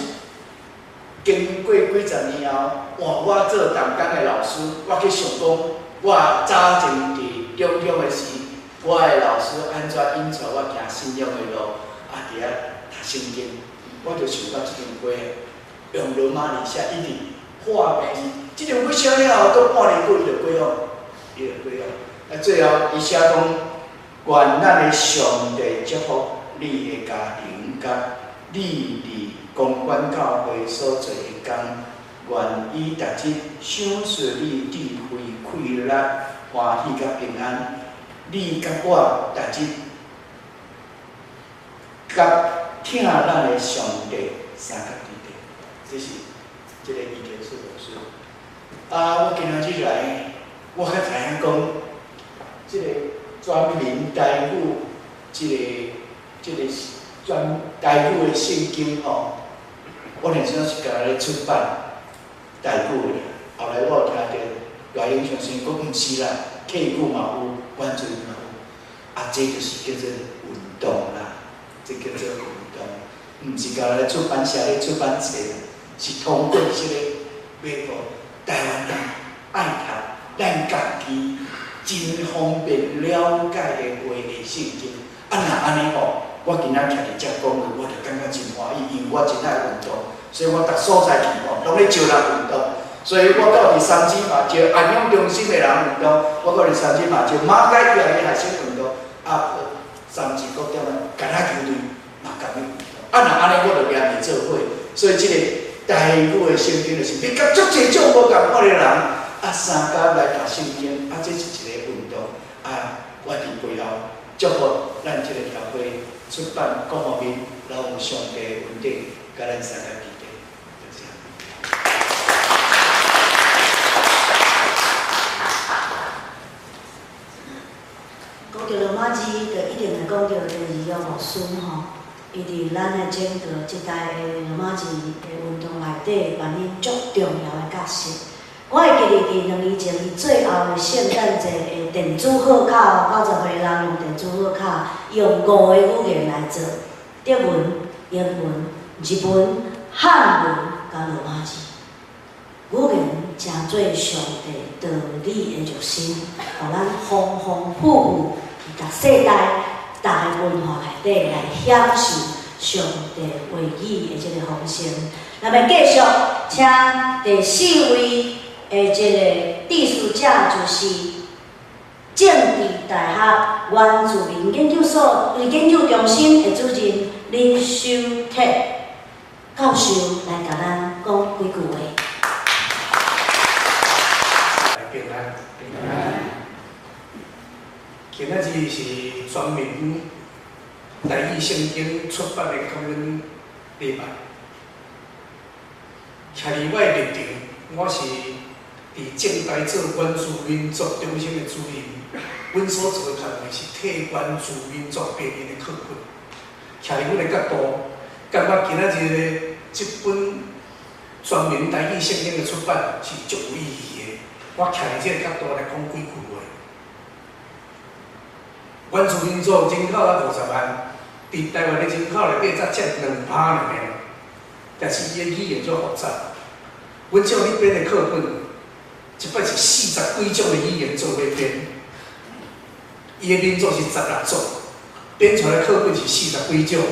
G: 經過幾十年後，換我做淡江的老師，我去想講，我早前佇中央的時，我的老師按怎引帶我行信仰的路，啊，佇遐讀聖經，我就想到這張批，用羅馬字寫，伊佇化病，這張批寫了後，閣半年過伊就過往，伊就過往。啊，最後伊寫講，願咱的上帝祝福你的家庭，佮你佇公館教會所做的工，願伊逐日賞賜你智慧、氣力、歡喜佮平安。你佮我逐日佮疼咱的上帝相佮佇咧，這是這個伊田師老師。啊，我今仔日來，我較知影講，這個全民台語，這個全台語的聖經吼，我原先是干焦咧出版台語的，後來我有聽著賴永祥先生講，毋是啦，客語嘛有，原住民嘛有，啊，這就是叫做運動啦，這叫做運動，毋是干焦咧出版社咧出版冊，是通過這個欲予台灣人愛讀，咱家己真方便了解的話的聖經。啊，若按呢吼，我今仔徛佇遮講話，我就感覺真歡喜，因為我真愛運動，所以我逐所在去吼，攏咧招人運動。所以我到佇三芝嘛招安養中心的人運動，我到佇三芝嘛招馬偕醫學的學生運動，啊，三芝國點仔橄欖球隊嘛共伊運動。啊，若按呢，我就掠佇做伙。所以這個台語的聖經就是欲佮足濟種無仝款的人，啊，相佮來讀聖經，啊，這是一個運動。啊，我佇背後祝福咱這個協會出版各方面，攏有上帝的恩典，佮咱相佮佇咧，就這樣。
A: 講著羅馬字，就一定會講著林義雄牧師吼，伊佇咱的整個這代的羅馬字的運動內底扮演足重要的角色。我會記得佇2年前，伊最後的聖誕節的電子賀卡，90歲人用電子賀卡，用5個語言來做，德文、英文、日文、漢文佮羅馬字。語言誠做上帝道理的熱心，予咱豐豐富富佇逐世代、逐个文化內底來享受上帝話語的這個豐盛。那麼繼續，請第4位的這個致辭者，就是政治大學原住民研究所研究中心的主任林修鐵教授來共咱講幾句話。
H: 平安，平安。今仔日是全民台語聖經出版的感恩禮拜。徛佇我的立場，我是佇政大做原住民族中心的主任，阮所做的工作是替原住民族編印的課本。徛佇阮的角度，感覺今仔日的這本全民台語聖經的出版是足有意義的。我徛佇這個角度來講幾句話。原住民族人口才50萬，佇台灣的人口內底才佔2%爾爾，但是伊的語言足複雜。阮照咧編的課本，一擺是40幾種的語言做伙編，伊的民族是16族，編出來課本是40幾種，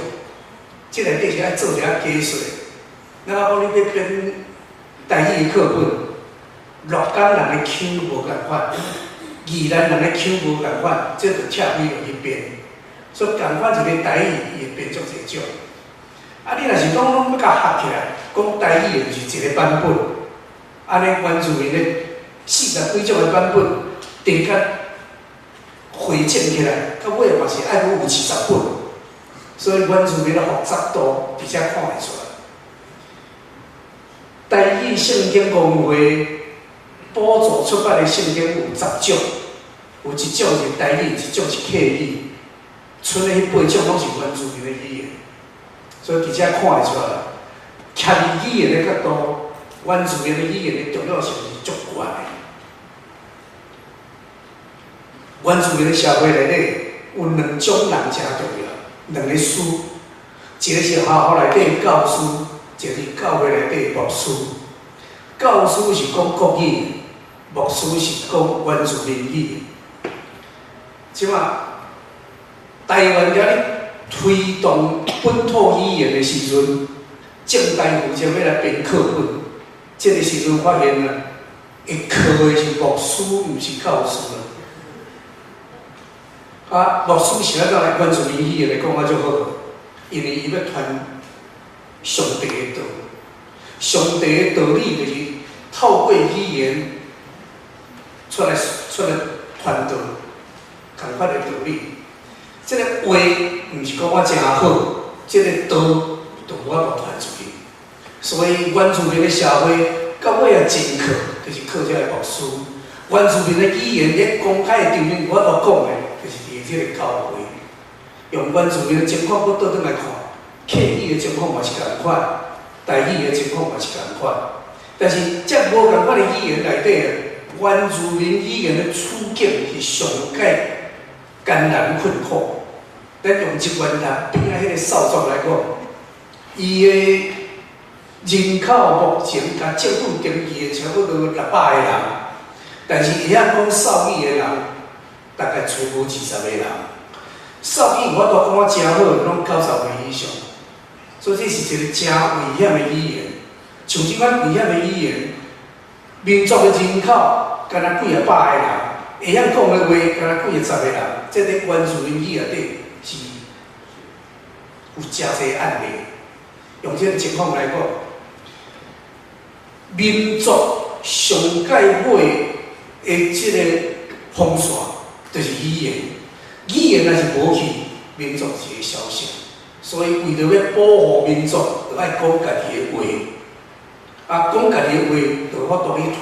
H: 這內底是愛做一下計算。咱仔講你欲編台語的課本。鹿港人的腔無仝款，宜蘭人的腔無仝款，這就拆開落去編。所以仝款一个台語，伊會編足濟種。啊，你若是講攏欲共合起來，講台語的就是一個版本，按呢原住民的40幾種的版本，直較匯整起來，到尾嘛是愛閣有70本。所以原住民的複雜度，佇遮看會出來。台語聖經公會補助出版的聖經有10種，有一種是台語，一種是客語，賰的彼8種攏是原住民的語言，所以佇遮看會出來，徛佇語言的角度，原住民的語言的重要性是足懸的。原住民的社會內底有2種人誠重要，2个師，一個是學校內底的教師，一个伫教會內底牧師，教師是講國語，牧師是講原住民語。這馬台灣遐咧推動本土語言的時陣，政大負責欲來編課本，這个時陣發現啊，會課的是牧師，毋是教師啦。啊，牧師是按怎來原住民語言來講啊足好，因為伊欲傳上帝的道，上帝的道理就是透過語言出來傳道，仝款的道理。這个話毋是講我誠好，這个道就無法度傳出去。所以原住民的社會到尾也真靠，就是靠這个牧師。原住民的語言咧公開的場面無法度講的，就是佇這个教會。用原住民的情況，閣倒轉來看，客語的情況嘛是仝款，台語的情況嘛是仝款。但是這無仝款的語言內底，原住民語言的處境是上蓋艱難困苦。咱用一元潭邊仔彼个少壯來講，伊的人口目前共政府登記的差不多600个人，但是會曉講邵語的人大概揣無20个人。邵語有法度講啊誠好，攏90歲以上，所以這是一个誠危險的語言。像這款危險的語言，民族的人口干焦幾仔百个人，會曉講的話干焦幾仔十个人，這佇原住民語內底是有誠濟案例。用這个情況來講，民族上蓋尾的這个風線，就是語言。語言若是無去，民族是會消失。所以為著欲保護民族，就愛講家己的話。啊，講家己的話，就有法度去傳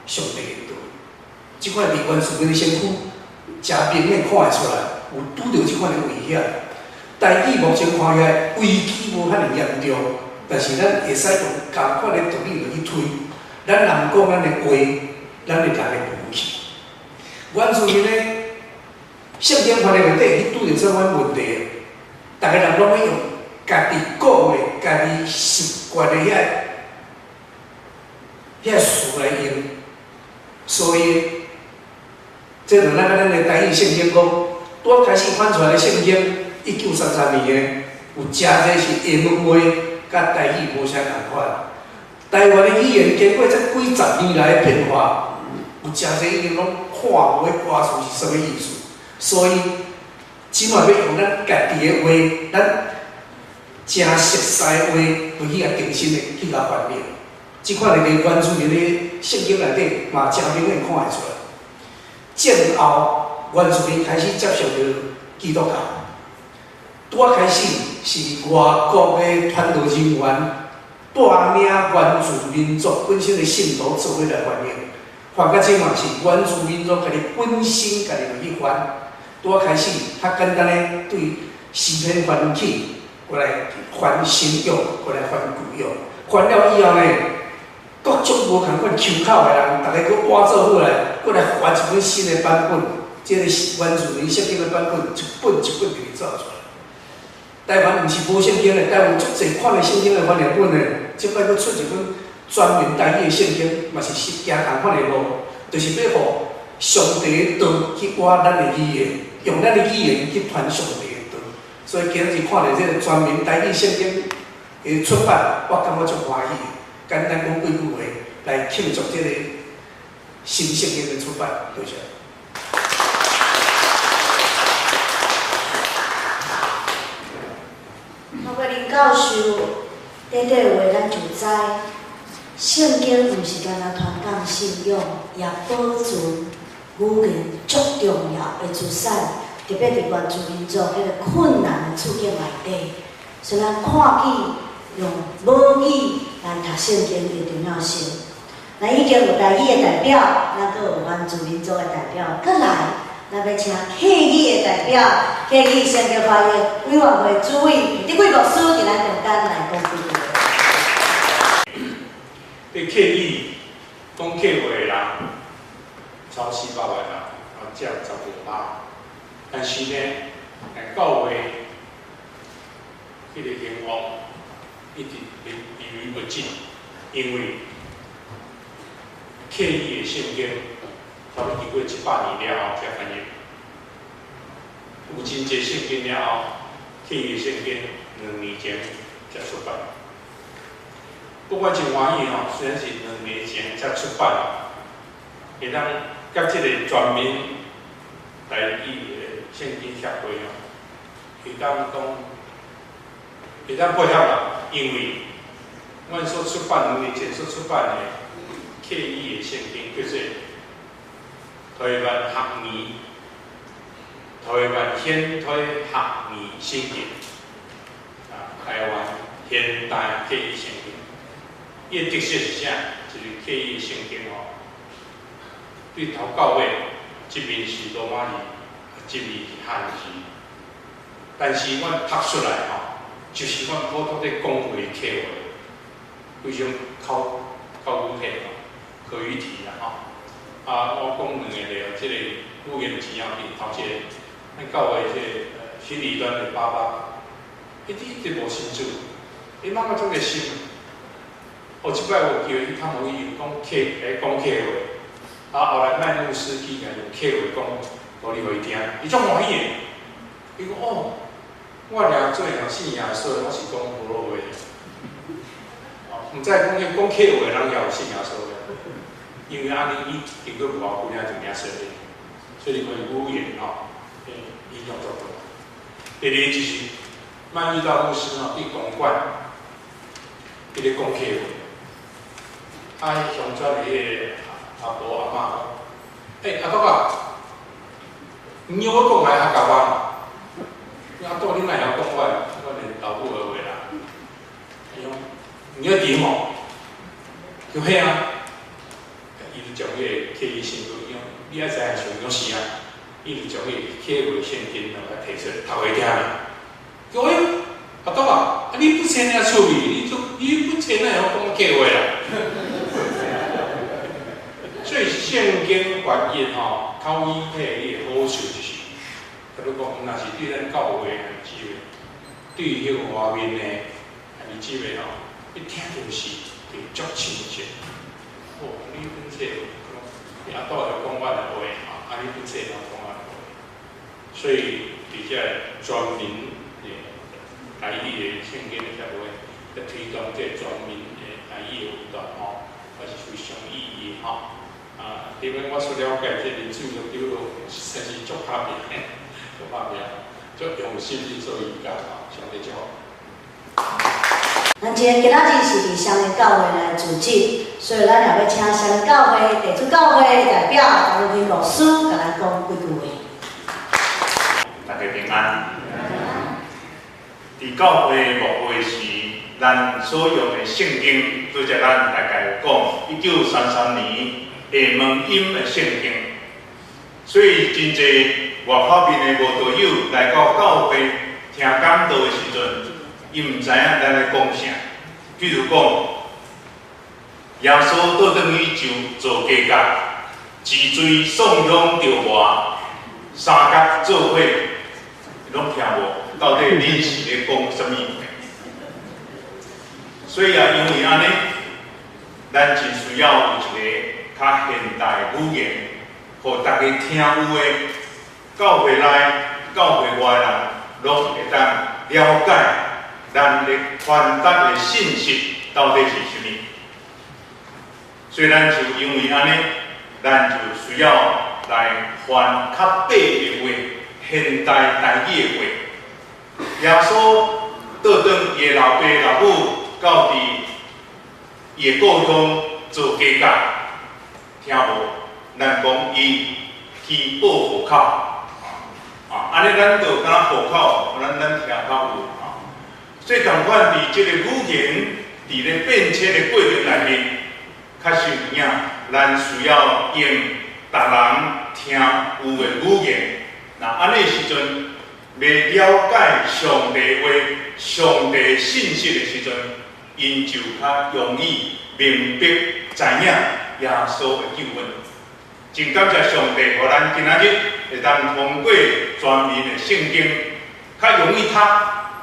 H: 上帝的道。這款佇原住民的身軀，誠明顯看會出來，有拄著這款的危險。台語目前看起來危機無遐爾嚴重，但是咱會使用仝款的道理來去推。咱若毋講咱的話，咱的人會無去。原住民的聖經翻譯內底去拄著這款問題，逐个人攏欲用家己講的、家己習慣的遐詞來用，所以這就咱咱的台語聖經講，拄仔開始翻出來的聖經，1933年的，有誠濟是英文話，佮台語無啥仝款。台灣的語言經過這幾十年來的變化，有誠濟已經攏看無彼歌詞是啥物意思。所以，這馬欲用咱家己的話，咱誠熟似的話，去共重新的去共翻譯。這款的佇原住民的聖經內底嘛，誠明顯看會出來。戰後，原住民開始接受著基督教。拄仔開始是外國的傳道人員帶領原住民族本身的信徒做伙來翻譯，翻到這馬是原住民族家己本身家己去翻。拄仔開始較簡單的對詩篇翻起，過來翻新約，過來翻舊約。翻了以後呢，各種無仝款腔口的人，逐个閣倚做伙來，閣來翻一本新的版本。這个原住民聖經的版本，一本一本佇咧走出來。台灣毋是無聖經的，台灣足濟款的聖經的翻譯本的，這擺閣出一本專門台語的聖經，嘛是行仝款的路，就是欲予上帝的道去倚咱的語言，用咱的語言去傳上帝的道。所以今日看著這个專門台語聖經的出版，我感覺足歡喜。簡單講幾句話來慶祝這个新聖經的出版，多謝。
A: 包括林教授短短話，咱就知聖經毋是干焦傳講信仰，也保存語言足重要的資產，特別佇原住民族彼个困難的處境內底，所以咱看見用母語來讀聖經的重要性。咱已經有台語的代表，咱閣有原住民族的代表，閣來，咱欲請客語的代表，客語聖經翻譯委員會主委李德貴牧師佇咱中間來講幾句話。
I: 佇客語講客話的人超400萬人，啊，佔15%。但是呢，教會彼个興旺，一直猶豫不決，因為客語的聖經，差不多經過100年了後才翻譯。有真濟聖經了後，客語的聖經2年前才出版。不過真歡喜吼，雖然是兩年前才出版，會當佮這个全民台語的聖經協會吼，會當講會當配合啦，因為阮所出版兩年前所出版的客語的聖經叫做台灣學語，台灣顯推學語聖經，啊，台灣現代客語聖經，伊的特色是啥？就是客語聖經吼，對頭到尾，一面是羅馬字，一面是漢字，但是阮讀出來吼，就是阮普通咧講話客話，非常口口語體吼，口語體啦吼。啊，我講兩個例，這个語言真要緊。頭一個，咱教會這个心理端的爸爸，伊一直無信主，伊媽媽足熱心。哦，這擺有機會去探訪伊，講客，講客話。啊，後來麥牧師去共用客話講，道理予伊聽，伊足歡喜的。伊講哦，我掠做伙信耶穌，我是講婆羅話。哦，毋知講講客話的人也有信耶穌的，因為按呢伊經過無偌久爾就領洗禮，所以你看語言吼，影響足大。第二就是麥遇到牧師吼，佇公館，佇咧講客話，啊，鄉村的彼个阿婆阿嬤講，欸，阿伯啊，你我講來客家話，阿伯你哪會曉講我阮的老母的話啦？伊講，你要點哦？就彼啊，伊就將彼个客語聖經，伊講你愛知影想講是啊，伊就將彼个客話聖經來提出來讀予伊聽啦。叫哎，阿伯啊，啊你不請爾趣味，你做你不請哪會曉講客話啦？所以聖經翻譯吼，口語體伊的好處就是，比如講，毋若是對咱教會兄弟姊妹，對彼個外面的兄弟姊妹吼，伊聽著是會足親切。哦，你本冊講，阿祖就講阮的話，吼，啊你本冊攏講阮的話，所以佇遮全民的台語的聖經的協會，在推動這全民的台語的運動吼，我是非常有意義吼。啊，因為我所了解這林水長老，實在是足拍拚，足拍拚，足用心去做義工吼，上帝祝福。
A: 咱今今仔日是佇雙連教會來組織，所以咱也欲請雙連教會地主教會的代表黃玉平牧師，共咱講幾句話。
J: 大家平安。佇教會牧會時，咱所用的聖經，拄才咱大概講1933年廈門音的聖經。所以真濟外口面的慕道友來到教會聽講道的時陣，伊毋知影咱咧講啥。比如講，耶穌倒轉去就做家教，治罪送香著磨，三角做伙，攏聽無，到底恁是咧講啥物？所以啊，因為按呢，咱真需要有一个較現代語言，予大家聽有的，教會內、教會外人，攏會當了解咱咧傳達的信息到底是啥物。所以咱就因為按呢，咱就需要來翻較白的話，現代台語的話。耶穌倒轉伊的老爸老母到佇伊的故鄉做家教，聽無？咱講伊去報戶口，啊，按呢咱就敢若戶口，咱聽較有啊。所以仝款佇這个語言佇咧變遷的過程內面，確實有影，咱需要用逐人聽有的語言。若按呢時陣，欲了解上帝話、上帝信息的時陣，𪜶就較容易明白知影耶穌的救恩。真感謝上帝，予咱今仔日會當通過全民的聖經，較容易讀，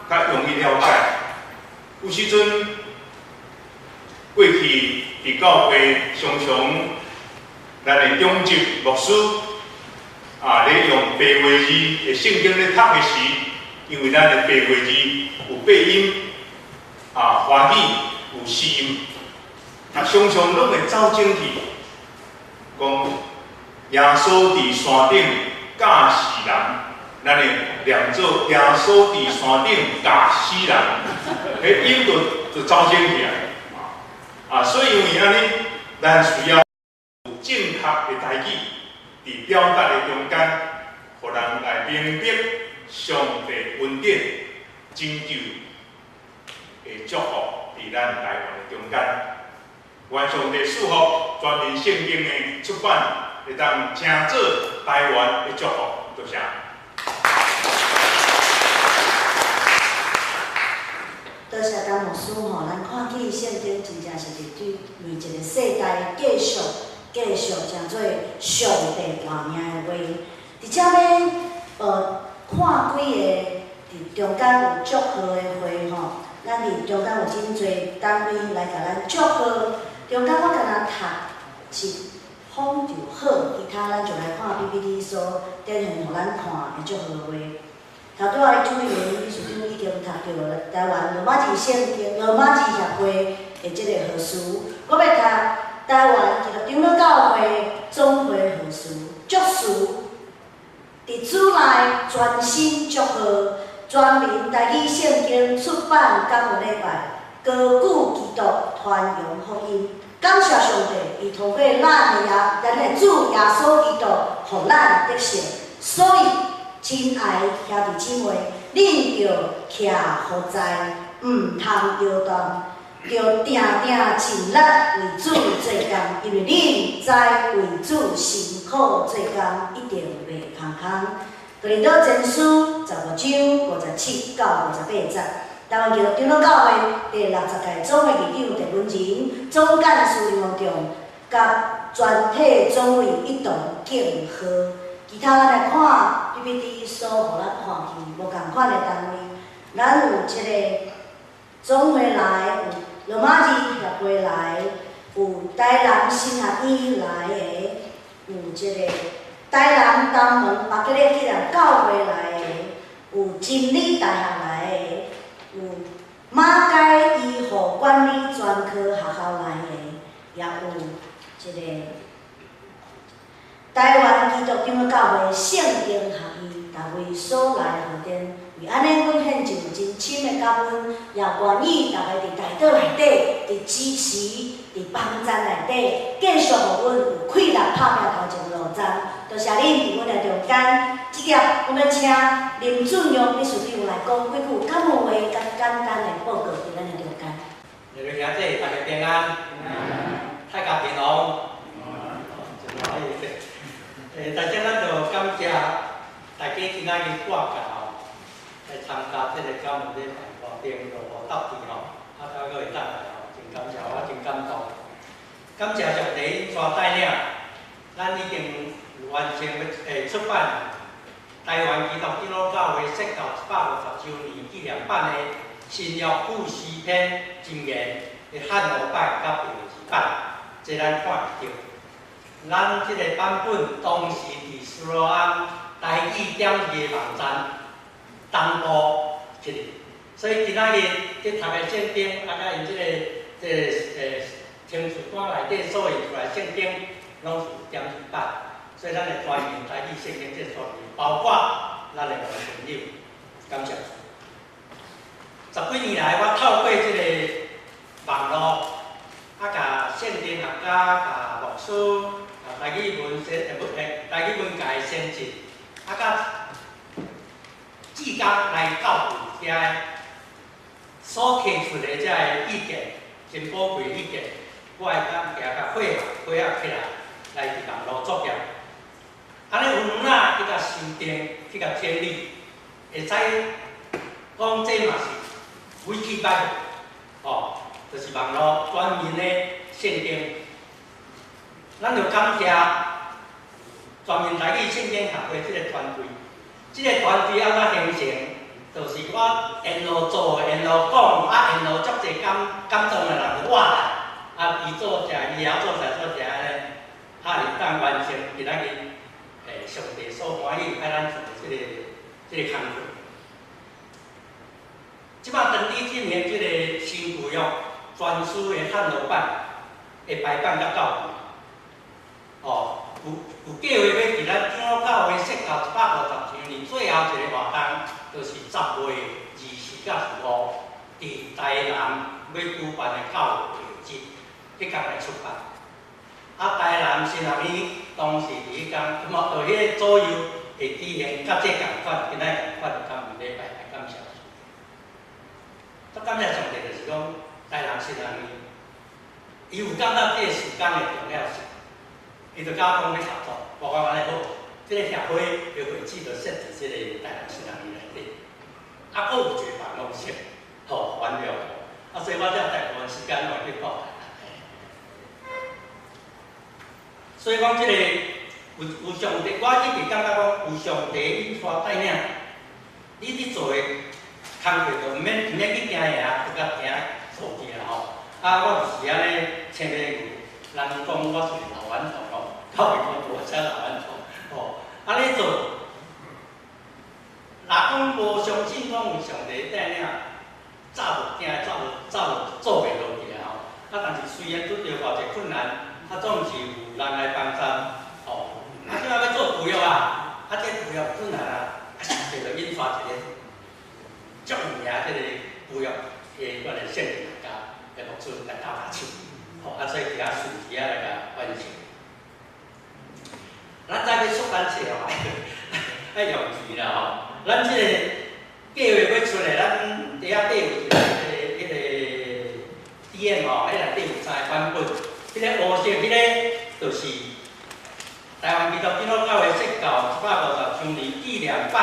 J: 較容易了解。有時陣過去佇教會常常咱的長執牧師啊，咧用白話字的聖經咧讀的時，因為咱的白話字有八音啊，華語有四音，啊，常常攏會走正去，講耶穌佇山頂教死人，咱會念做耶穌佇山頂教死人，彼音就走正去啊！啊，所以因為按呢，咱需要有正確的台語，佇表達的中間，予人來明白上帝恩典拯救的祝福佇咱台灣的中間。願上帝賜福全面聖經的出版，會當成做台灣的祝福。多謝。
A: 多謝甘牧師吼，咱看見聖經真正是佇對每一個世代繼續繼續成做上帝活命的話。佇遮咧，看幾個佇中間有祝賀的會吼，咱佇中間有真濟單位來共咱祝賀。中間我敢若讀一封就好，其他咱就來看 PPT 所展現予咱看的祝賀話。頭拄仔朱立倫理事長已經讀著台灣羅馬字聖經羅馬字協會的這個賀詞，我欲讀台灣基督長老教會總會賀詞，祝詞佇主內全心祝賀全民台語聖經出版感恩禮拜，高舉基督傳揚福音，感謝上帝，伊透過咱的耶，咱的主耶穌基督，予咱得勝，所以。親愛兄弟姊妹，恁著徛予在，毋通搖動，著定定盡力為主做工，因為恁知為主辛苦做工，一定袂空空。哥林多前書15章57到58節，台灣基督長老教會第60屆總會議長鄭文仁、總幹事林宏仲，佮全體總會一同敬賀。其他咱來看 PPT 所予咱看去無仝款的單位，咱有這個總會來，有羅馬字協會來，有台南神學院來的，有這個台南東門巴吉列紀念教會來的，有真理大學來的，有馬偕醫護管理專科學校來的，也有這個。台灣基督長老教會聖經學院，逐位所來賀電，為按呢，阮獻上真深的感恩，也願意逐家佇代禱內底，佇支持、佇幫贊內底，繼續予阮有氣力拍拚頭前路站。多謝恁佇阮的中間，這業阮欲請林俊陽理事長來講幾句感恩話，佮簡單的報告佇咱的中間。
E: 各位兄弟，大家平安，大家平安。大家咱就感謝大家今仔日掛假吼，來參加這個感恩禮拜活動，落雨搭地吼，啊，才閣會當來吼，真感謝，我真感動。感謝上帝𪜶帶領，咱已經完成出版台灣基督長老教會設教150週年紀念版的新約富詩篇箴言的漢語版佮白話字版，這咱看會著。咱這個版本當時佇斯洛安台語點字的網站同步出去，所以今仔日去讀的聖經，啊，佮𪜶這個程序單內底所印出來聖經，攏是點字版，所以咱的全面台語聖經這全面，包括咱的朋友，感謝。十幾年來，我透過這個網路，啊，共聖經學家、共牧師。台語文先，台語文界的先進，啊，佮志工來教會遮所提出的這个意見，真寶貴意見，我會當行共匯合起來，來佇網路作業。按呢有遠仔去共修訂，去共整理，會使講這嘛是維基百科，吼，就是網路全面的聖經。咱就感謝全面台語聖經學會這個團隊，這個團隊按怎形成？就是我沿路做，沿路讲，啊，沿路足濟感動的人就我啦。啊，伊做啥，伊曉做啥做啥按呢，啊，會當完成今仔日上帝所歡喜愛咱做的這個工課。這擺當你進行這个新舊約全書的漢和版的排版佮校對，哦，有計劃欲佇咱長老教會設教150周年最後一个活動，就是10月24佮25，佇台南欲舉辦的教會節，彼工來出版。啊，台南神學院當時佇彼工，咁啊，到彼个左右會舉行佮這仝款，今仔仝款感恩禮拜來感謝主。足感謝上帝，就是講台南神學院，伊有感覺這个事工的重要性，伊就佮我講欲合作，我講按呢好，這个協會的會址就設佇這个台南神學院內底，啊，閣有一個辦公室，吼，完了，啊，所以我這大部分時間攏會去跑台南。所以講，這个有上帝，我一直感覺講有上帝引帶帶領，你佇做的工課就毋免去驚嚇，就共行做去啦吼。啊，我就是按呢，青年人講我是老頑童吼，教會講無啥老頑童吼。按呢做，若講無相信講有上帝帶領，早就驚，早就做袂落去啊吼。啊，但是雖然拄著偌濟困難，啊，總是有人來幫贊，吼。啊，這擺欲做舊約啊，啊，這舊約困難啊，啊，上帝就引發一個足有名這个舊約的阮的聖經學家的牧師來鬥跤手，吼，啊，所以佇遐順時仔來共完成。咱再欲縮減冊吼，愛用錢啦吼。咱這个計劃欲出來，咱佇遐底有一个彼个 DM 吼，彼內底有三个版本。彼个烏色彼个就是台灣基督長老教會設教150周年紀念版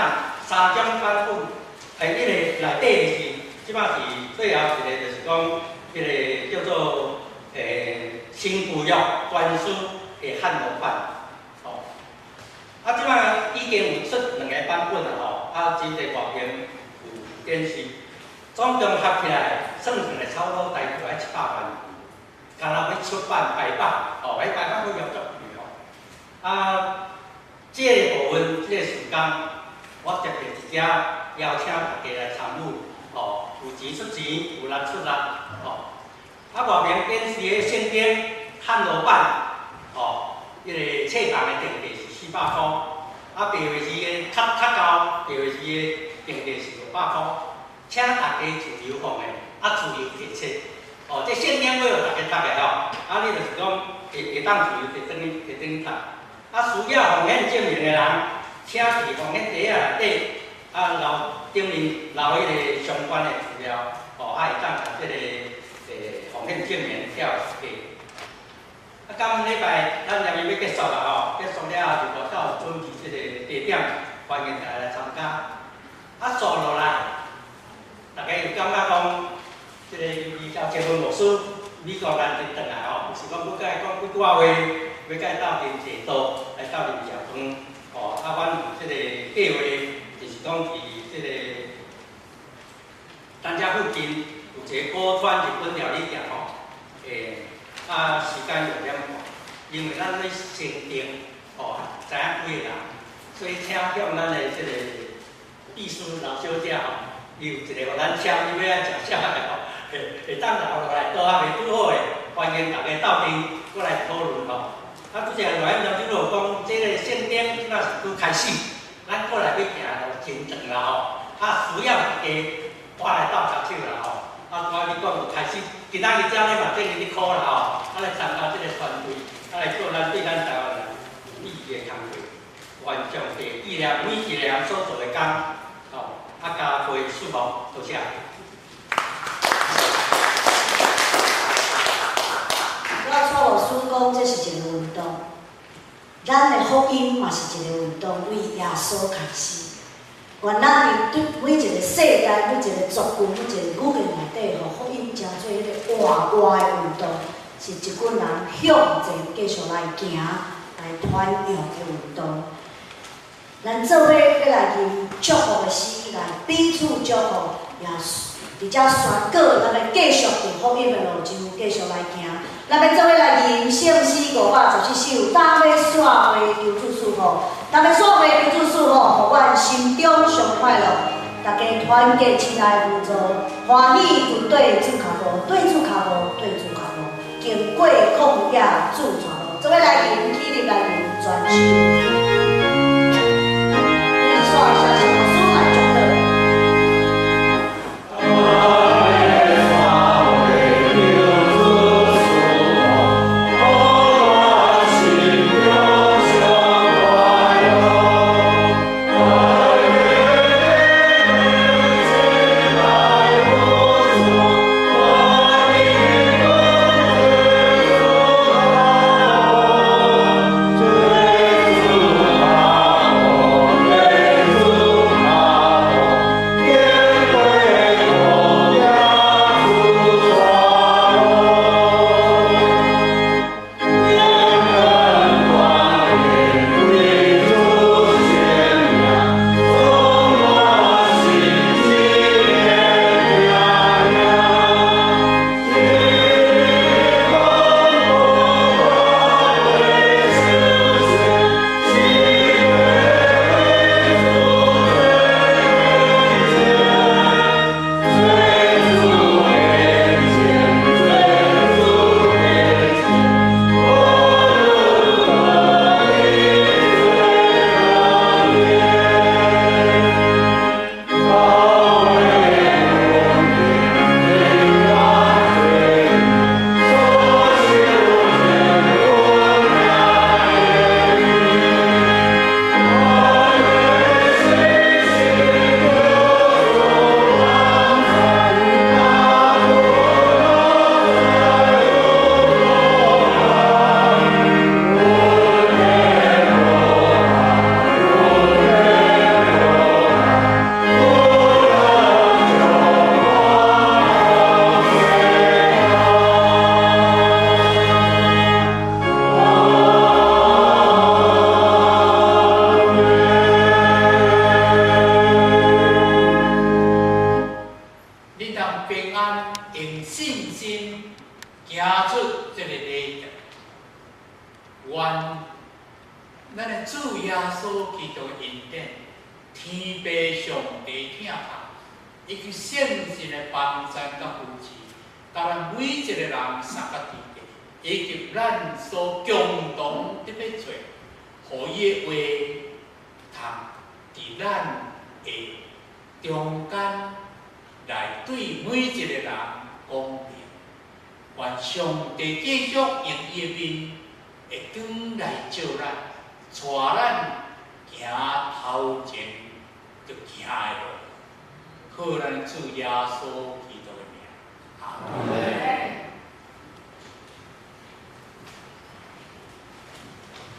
E: 三種版本。彼个內底就是這擺是最後一個，就是講彼个叫做新舊約全書的漢和版。吼，啊，這擺已經有出兩个版本啦吼，啊，真濟外面有展示，總共合起來算起來差不多大概愛700萬，敢若欲出版排版，吼，彼排版費用足貴吼。啊，這个部分，這个時間，我特別佇遮邀請大家來參與，吼，有錢出錢，有力出力，吼。啊，外面展示的聖經漢和版，吼，彼个冊重的定價是400箍，啊，白話字的較高，白話字的定價是500箍，請大家自由奉獻，啊，自由提冊，哦，這聖經會予大家讀的吼，啊，你就是講會當自由提轉去提轉去讀，啊，需要奉獻證明的人，請佇奉獻袋仔內底，啊，留頂面留彼个相關的資料，吼，啊，會當共這个奉獻證明寄去。啊，今禮拜咱入去欲結束啦吼，結束了後就外口有準備這个茶點，歡迎大家來參加。啊，紲落來，大家有感覺講，這个李結婚牧師美國難得轉來吼，有時講欲共伊講幾句仔話，欲共伊鬥陣坐道，來鬥陣食飯，吼，啊，阮有這个計劃，就是講佇這个咱遮附近有一个古川日本料理店吼，啊，時間6點半，因為咱欲先訂，吼，知影幾个人，所以請向咱的這个秘書老小姐吼，伊有一个予咱簽，伊欲愛食啥的吼，會當留落來，倒仔袂拄好的，歡迎大家鬥陣過來討論吼。啊，拄才賴院長長老講，這个聖經這擺是拄開始，咱過來欲行路真長啦吼，啊，需要大家我來鬥跤手啦吼。啊，我你講就開始，今仔日遮咧嘛正咧考啦吼，啊來參加這个團隊，啊來做咱對咱台灣人有意義的工課，願上帝紀念每一个人所做的工，吼，啊加倍祝福，多謝。
A: 我蔡老師講，這是一个運動，咱的福音嘛是一個運動，為耶穌開始。願咱佇對每一個世代、每一個族群、每一個語言內底，予福音成做彼个活活的運動，是一群人向前繼續來行、來傳揚的運動。咱做伙欲來吟祝福的詩。来彼此祝福，也伫遮宣告，咱欲继续伫福音的路上继续来行。咱欲做伙来吟圣诗514首，大卫煞会求主赐福，大卫煞会求主赐福，予阮心中上快乐。大家团结起来合作，欢喜跟对主跤步，对主跤步，对主跤步，经过旷野主带路，做伙来吟，起立来吟全首。你煞相信牧师来祝祷。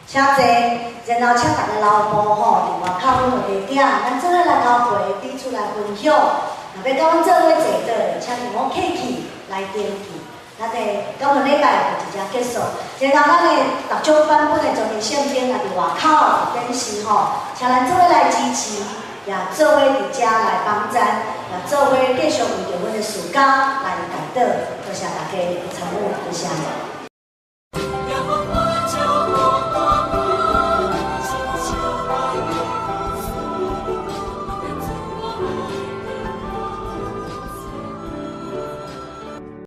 A: 请坐，然后请大家留步吼，伫外口阮有茶点，咱做伙来交陪，彼此来分享。若欲佮阮做伙坐倒，请伫我客气来登记。咱的今个礼拜就伫遮结束。然后咱的六种版本的全面圣经也伫外口有展示吼，请咱做伙来支持，也做伙伫遮来帮赞，也做伙继续为著阮的事工来代祷。多谢大家的参与，多谢。